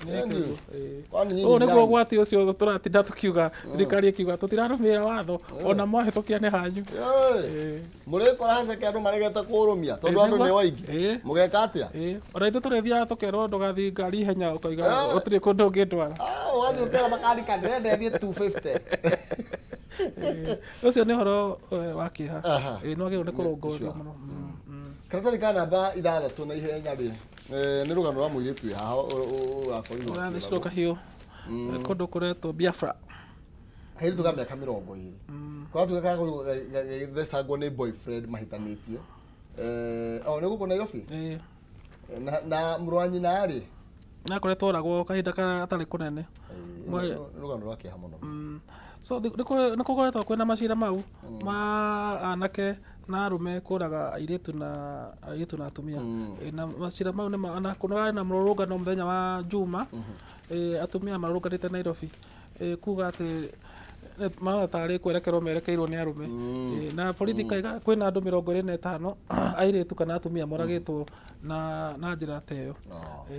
Speaker 3: nĩ ĩke guo, ĩĩ.
Speaker 1: Kwani nyinyi
Speaker 3: Ũyũ nĩguo
Speaker 1: nani?
Speaker 3: ũgwati ũcio tũratinda tũkiuga, thirikari ĩkiuga tũtirarũmĩrĩra watho, ona mwahĩtũkia nĩ hanyu. Ĩĩ.
Speaker 1: Mũrĩkora haceke andũ maregete kũrũmia tondũ
Speaker 3: Ĩĩ,
Speaker 1: andũ
Speaker 3: nĩguo.
Speaker 1: nĩ aingĩ.
Speaker 3: Ĩĩ.
Speaker 1: Mũgeka atĩa?
Speaker 3: Ĩĩ, ona ithuĩ tũrĩthiaga tũkerwo ndũgathiĩ ngari ihenya ũkoiga
Speaker 1: Eh.
Speaker 3: gũtirĩ kũndũ ũngĩndwara.
Speaker 1: Ah, ũgathiĩ ũkera makanika ndĩrenda ĩthiĩ 250.
Speaker 3: Ĩĩ, ũcio nĩ ũhoro wa kĩeha.
Speaker 1: Aha.
Speaker 3: Ĩĩ, nĩ wagĩrĩirwo nĩ kũrũngwo
Speaker 1: Sure.
Speaker 3: mũno.
Speaker 1: Karatathi ka namba 6 na ihenya rĩ, nĩ rũgano rwa mũirĩtu wĩ haha ũrakorirwo
Speaker 3: Ũrathecirwo
Speaker 1: akĩũragwo.
Speaker 3: kahiũ kũndũ kũretwo Biafra.
Speaker 1: Kairĩtu ka mĩaka 20 karatuĩka karakorirwo gagĩthecangwo nĩ boyfriend mahĩtanĩtie. O nĩ gũkũ Nairobi.
Speaker 3: Ĩĩ.
Speaker 1: Na mũrũ wa nyina rĩ.
Speaker 3: Na akoretwo oragwo kahinda gatarĩ kũnene.
Speaker 1: Nĩ rũgano rwa kĩeha mũno.
Speaker 3: So nĩ kũkoretwo kwĩna macira mau ma anake na arũme kũraga airĩtu na airĩtu na atumia. Na macira mau nĩ na kũrarĩ na mũrũrũngano mũthenya wa Juma. Atumia marũrũnganĩte Nairobi kuga atĩ marona tarĩ kwerekerwo merekeirwo nĩ arũme. Na borithi kaiga kwĩna andũ 25 airĩtu kana atumia moragĩtwo na njĩra ta ĩyo.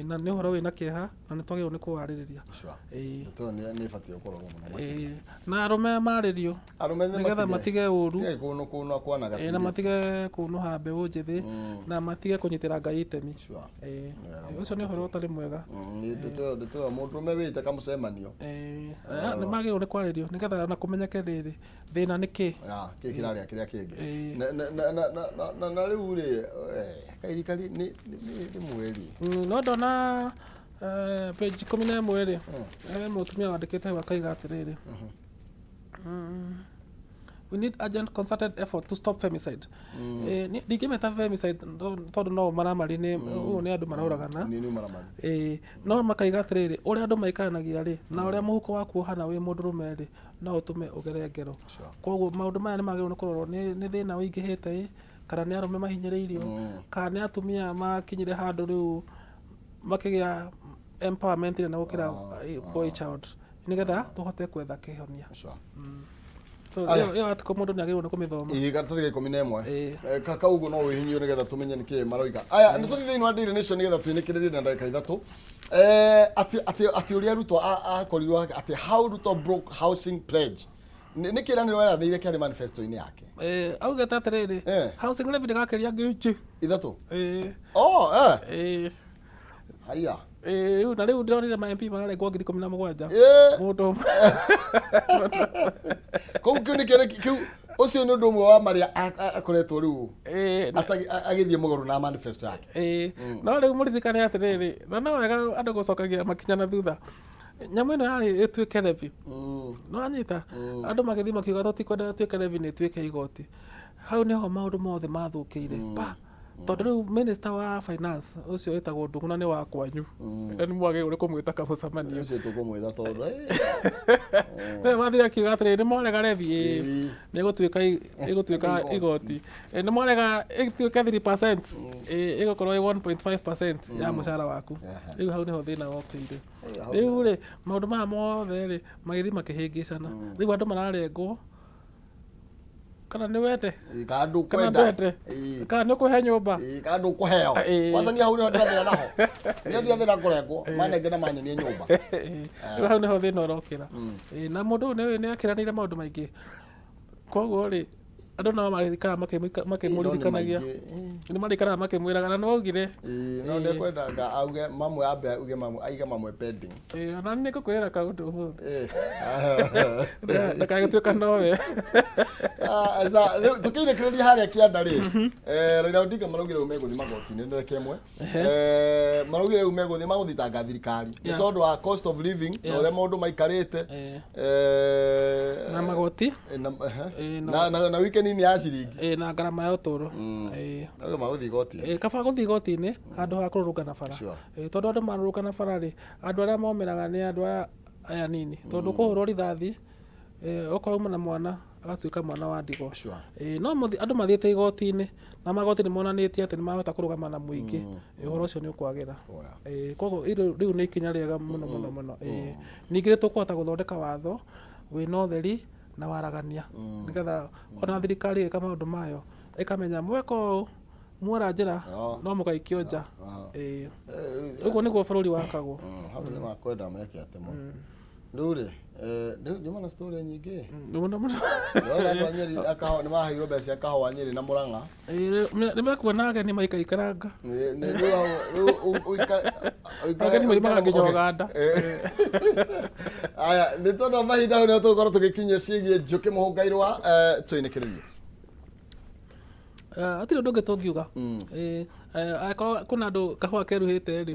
Speaker 3: Na nĩ ũhoro wĩna kĩeha na nĩ twagĩrĩirwo nĩ kũwarĩrĩria.
Speaker 1: Sure. Ndeto ĩyo nĩ ĩbatiĩ kũrorwo mũno makĩria.
Speaker 3: Na arũme marĩrio
Speaker 1: Arũme nĩ
Speaker 3: nĩgetha matige ũru.
Speaker 1: Matige kũnũkũnũa kwana
Speaker 3: Na matige kũnũha mbeũ njĩthĩ na matige kũnyitĩra Ngai itemi.
Speaker 1: Sure.
Speaker 3: Ũcio nĩ ũhoro ũtarĩ mwega.
Speaker 1: Ndeto ĩyo mũndũrũme wĩte kamũcemanio.
Speaker 3: Nĩ magĩrĩirwo nĩ kwarĩrio nĩgetha ona kũmenyeke rĩrĩ thĩna nĩ kĩ.
Speaker 1: Kĩ kĩrarĩa kĩrĩa kĩngĩ. Na rĩu rĩ, kairikari nĩ rĩmwe rĩ.
Speaker 3: No ndona page 11 rĩ, mũtumia wandĩkĩte hau akaiga atĩrĩrĩ, we need urgent concerted effort to stop femicide. Ndingĩmĩta femicide tondũ no ũmaramari nĩ ũyũ nĩ andũ maroragana.
Speaker 1: Nĩ ũmaramari.
Speaker 3: No makaiga atĩrĩrĩ, ũrĩa andũ maikaranagia rĩ, na ũrĩa mũhuko waku ũhana wĩ mũndũrũme rĩ, no ũtũme ũgere ngero. Koguo maũndũ maya nĩ magĩrĩirwo nĩ kũrorwo nĩ thĩna ũingĩhĩte ĩ, kana nĩ arũme mahinyĩrĩirio, kana nĩ atumia makinyire handũ rĩu makĩgĩa empowerment nene gũkĩra boy child, nĩgetha tũhote gwetha kĩhonia. So ĩyo article mũndũ nĩ agĩrĩirwo nĩ kũmĩthoma.
Speaker 1: Ĩĩ, karatathi ka 11. Kau ũguo no wĩhinyio nĩgetha tũmenye nĩkĩ maroiga. Aya, nĩ tũthiĩ thĩinĩ wa Daily Nation nĩgetha twĩnĩkĩrĩrie na ndagĩka 3. Atĩ ũrĩa Ruto akorirwo atĩ how Ruto broke housing pledge. Nĩ kĩĩranĩro eranĩire kĩarĩ manifesto-inĩ yake.
Speaker 3: Augĩte atĩrĩrĩ, housing levy ndĩgakĩria ngiri
Speaker 1: 3.
Speaker 3: Ĩĩ.
Speaker 1: Oh, eh. Haiya.
Speaker 3: Rĩu na rĩu ndĩronire ma MP mararengwo ngiri 17. Mũndũ ũmwe.
Speaker 1: Kũu kĩu nĩkĩo kĩu ũcio nĩ ũndũ ũmwe wa marĩa akoretwo rĩu agĩthiĩ mũgarũ na manifesto yake.
Speaker 3: No rĩu mũririkane atĩrĩrĩ, na no wega andũ gũcokagia makinya na thutha. Nyamũ ĩno yarĩ ĩtuĩke levy. No anyita andũ magĩthiĩ makiuga tũtikwenda ĩtuĩke levy nĩ ĩtuĩke igoti. Hau nĩho maũndũ mothe mathũkĩire. Pa! Tondũ rĩu minister wa finance ũcio wĩtagwo Ndung'u na nĩ wa kwanyu. Na nĩ mwagĩrĩirwo nĩ kũmwĩta kamũcemanio.
Speaker 1: Ũcio tũkũmwĩta tondũ
Speaker 3: Nĩwe wathire akiuga atĩrĩrĩ, nĩ mwarega levy ĩĩ, nĩ ĩgũtuĩka igoti. Nĩ mwarega ĩtuĩke 3%, ĩĩ, ĩgũkorwo ĩ 1.5% ya mũcara waku. Rĩu hau nĩho thĩna wokĩire. Rĩu rĩ, maũndũ maya mothe rĩ, magĩthiĩ makĩhĩngĩcana. Rĩu andũ mararengwo kana nĩ wende
Speaker 1: kana
Speaker 3: kana
Speaker 1: ndũkwenda
Speaker 3: ndwende kana nĩ ũkũhe nyũmba
Speaker 1: kana ndũkũheo. Kwanza niĩ hau nĩho ndĩrathĩra naho. Nĩho ndĩrathĩra kũrengwo manenge na manyonie nyũmba.
Speaker 3: Rĩu hau nĩho thĩna ũrokĩra. Na mũndũ ũyũ nĩ akĩranĩire maũndũ maingĩ. Koguo rĩ, andũ no marĩikaraga makĩmũririkanagia. Nĩ marĩikaraga makĩmwĩraga na nĩ waugire.
Speaker 1: No nĩ kwendaga auge mamwe ambe auge mamwe aige mamwe pending.
Speaker 3: Ona nĩ ngũkwĩra kaũndũ ũmũthĩ. Ndakagĩtuĩka nowe.
Speaker 1: Tũkĩinĩkĩrĩria harĩa kĩanda rĩ, Raila Odinga maraugire rĩu megũthiĩ magoti-inĩ ndagĩka ĩmwe. Maraugire rĩu megũthiĩ magũthitanga thirikari nĩ tondũ wa cost of living na ũrĩa maũndũ maikarĩte.
Speaker 3: Na magoti.
Speaker 1: Na weekend-inĩ ya ciringi.
Speaker 3: Na ngarama ya ũtũũro.
Speaker 1: Rĩu magũthiĩ igoti-inĩ.
Speaker 3: Kaba gũthiĩ igoti-inĩ handũ ha kũrũrũngana bara. Tondũ andũ marũrũngana bara rĩ, andũ arĩa momĩraga nĩ andũ aya nini. Tondũ kũhũrwo rithathi, okorwo uma na mwana agatuĩka mwana wa ndigwa. No andũ mathiĩte igoti-inĩ na magoti nĩ monanĩtie atĩ nĩ mahota kũrũgama na mũingĩ, ũhoro ũcio nĩ ũkwagĩra. Koguo rĩu nĩ ikinya rĩega mũno mũno mũno. Ningĩ nĩ tũkũhota gũthondeka watho wĩna ũtheri Na waragania, nĩgetha ona thirikari ĩka maũndũ mayo ĩkamenya mweka ũũ muora njĩra no mũgaikio nja. Ĩĩ. Ũguo nĩguo bũrũri wakagwo.
Speaker 1: Hau nĩ makwenda meke atĩ mo rĩu rĩ, rĩu njuma na story nyingĩ.
Speaker 3: Mũno mũno.
Speaker 1: Ndĩrona andũ a Nyeri a kahũa nĩ maheirwo mbeca cia kahũa Nyeri na Mũrang'a.
Speaker 3: Ĩĩ, nĩ mekuona ageni maikaikaranga.
Speaker 1: Rĩu hau rĩu
Speaker 3: Ageni moimaga nginya
Speaker 1: okay.
Speaker 3: Uganda.
Speaker 1: Aya, nĩ tondũ wa mahinda hau nĩho tũgũkorwo tũgĩkinyia ciĩgiĩ Njũkĩ Mũhũngairwa, tũinĩkĩrĩrie.
Speaker 3: Hatirĩ ũndũ ũngĩ tũngiuga. Ĩĩ, angĩkorwo kwĩna andũ kahũa keruhĩte rĩ,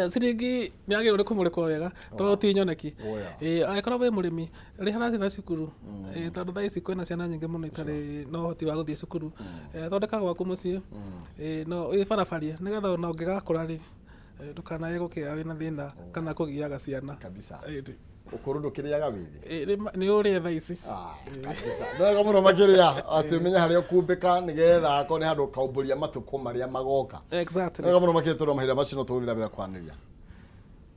Speaker 3: ciringi nĩ yagĩrĩirwo nĩ kũmũrĩkwo wega tondũ ti nyoneki.
Speaker 1: Oya.
Speaker 3: Ĩĩ, angĩkorwo wĩ mũrĩmi, rĩhĩra ciana cukuru. Ĩĩ, tondũ thaa ici kwĩna ciana nyingĩ mũno itarĩ na ũhoti wa gũthiĩ cukuru. Thondeka gwaku mũciĩ. Ĩĩ, no wĩbarabarie nĩgetha ona ũngĩgakũra rĩ, ndũkanae gũkĩa wĩna thĩna kana kũgiaga ciana.
Speaker 1: Kabisa.
Speaker 3: Ĩĩ.
Speaker 1: Ũkũrũ ndũkĩrĩaga wĩthĩ.
Speaker 3: Ĩĩ, nĩ ũrĩe thaa ici.
Speaker 1: Ah, kabisa. Nĩ wega mũno makĩria atĩ ũmenye harĩa ũkumbĩka nĩgetha akorwo nĩ handũ ũkaumbũria matukũ marĩa magoka.
Speaker 3: Exactly.
Speaker 1: Nĩ wega mũno makĩria tondũ mahinda macio no tũgũthiĩ na mbere kwanĩria.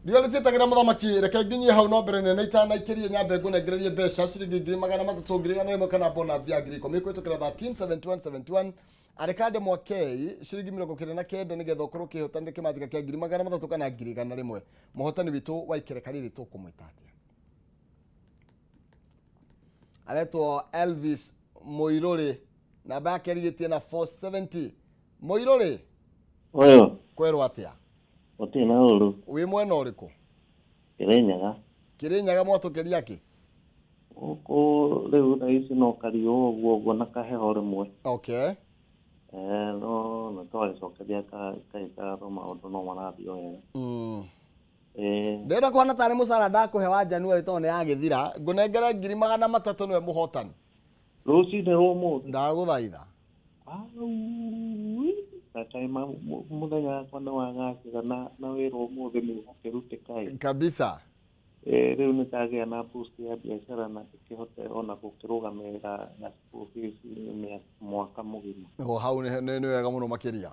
Speaker 1: Riũa rĩtiĩtagĩra mũthamaki, reke nginyie hau no mbere nene itanaikĩrie nyambe ngũnengererie mbeca ciringi 300,000, 100,000 kana bonus ya 10,000 kũhĩtũkĩra 13 71 71 Arekande Mwakei ciringi 99 nĩgetha ũkorwo ũkĩhotanĩra kĩmanjĩka kĩa 300,000 kana 100,000. Mũhotani witũ wa ikereka rĩrĩ tũkũmwĩta atĩa? Aretwo Elvis Mũirũrĩ, namba yake ĩrigĩtie na 470. Mũirũrĩ.
Speaker 4: Ũyũ.
Speaker 1: Kwerwo atĩa?
Speaker 4: Gũtirĩ na ũru.
Speaker 1: Wĩ mwena ũrĩkũ?
Speaker 4: Kĩrĩnyaga.
Speaker 1: Kĩrĩnyaga mwatũkĩria kĩ?
Speaker 4: Gũkũ rĩu thaa ici no kariũa ũguo ũguo na kaheho rĩmwe.
Speaker 1: Okay.
Speaker 4: No nĩ twagĩcokeria Ngai ngatho, maũndũ no marathiĩ o wega.
Speaker 1: Ndĩrenda kuona tarĩ mũcara ndakũhe wa January tondũ nĩ yagĩthira. Ngũnengere 300,000 nĩwe mũhotani.
Speaker 4: Rũcinĩ rwa ũmũthĩ.
Speaker 1: Ndagũthaitha.
Speaker 4: Aui, na kaĩ mũthenya wakwa nĩ wagacĩra na wĩra ũmũthĩ nĩ ũgakĩrutĩka ĩ.
Speaker 1: Kabisa.
Speaker 4: Rĩu nĩ ndagĩa na boost ya biacara na ndĩkĩhote ona gũkĩrũgamĩrĩra na school fees mwaka mũgima.
Speaker 1: O hau nĩ wega mũno makĩria.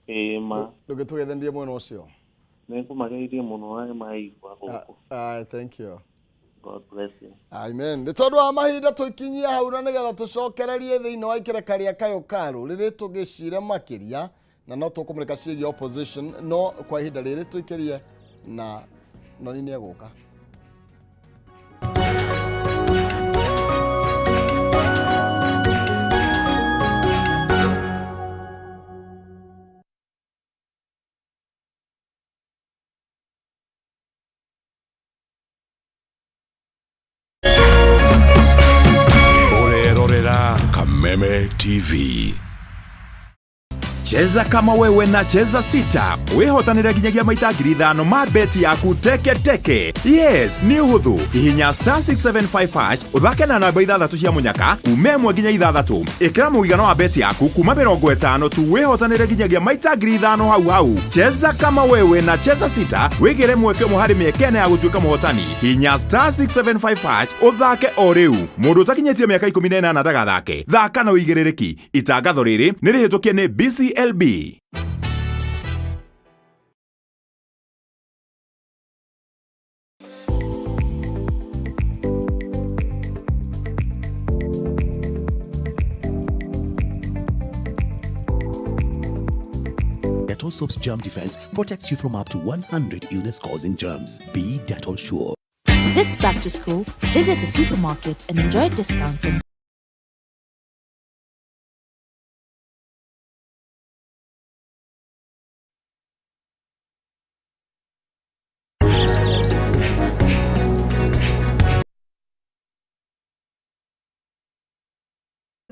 Speaker 4: Ĩĩ ma.
Speaker 1: Ndũgĩtũgethenie mwena ũcio.
Speaker 4: Nĩ ngũmageithia mũno na nĩ maigua gũkũ.
Speaker 1: Thank you.
Speaker 4: God bless you.
Speaker 1: Amen. Nĩ tondũ wa mahinda tũikinyie hau na nĩgetha tũcokererie thĩinĩ wa ikereka rĩa kayũ ka rũrĩrĩ tũgĩcire makĩria na no tũkũmũrĩka ciĩgiĩ opposition, no kwa ihinda rĩrĩ tũikĩrie na noni nĩ egũka.
Speaker 5: Ũrerorera Kameme TV.
Speaker 6: Cheza kama wewe na Cheza Sita wihotanire nginyagia maita 5,000 ma beti yaku teke teke. Yes, nĩ ũhũthũ. Hihinya star 675 hash ũthake na namba ithathatũ cia mũnyaka kuma 1 nginya 6. Ĩkĩra mũigana wa beti yaku kuma 50 tu wihotanire nginyagia maita 5,000 hau hau. Cheza kama wewe na Cheza Sita wĩgĩre mweke ũmwe harĩ mĩeke ĩna ya gũtuĩka mũhotani. Hihinya star 675 hash ũthake o rĩu. Mũndũ ũtakinyĩtie mĩaka 18 ndagathake. Thaka na ũigĩrĩrĩki. Itangatho rĩrĩ nĩ rĩhĩtũkie nĩ BCLB.
Speaker 7: Dettol Soap's germ defense protects you from up to 100 illness-causing germs. Be Dettol sure.
Speaker 8: This back to school, visit the supermarket and enjoy discounts and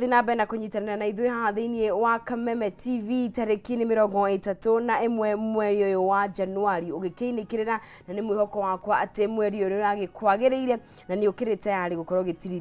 Speaker 2: Thiĩ na mbere na kũnyitanĩra na ithuĩ haha thĩinĩ wa Kameme TV tarĩki nĩ 31 mweri ũyũ wa Januari ũgĩkĩinĩkĩrĩra, na nĩ mwĩhoko wakwa atĩ mweri ũyũ nĩ ũragĩkwagĩrĩire na nĩ ũkĩrĩ tayari gũkorwo ũgĩtirithia.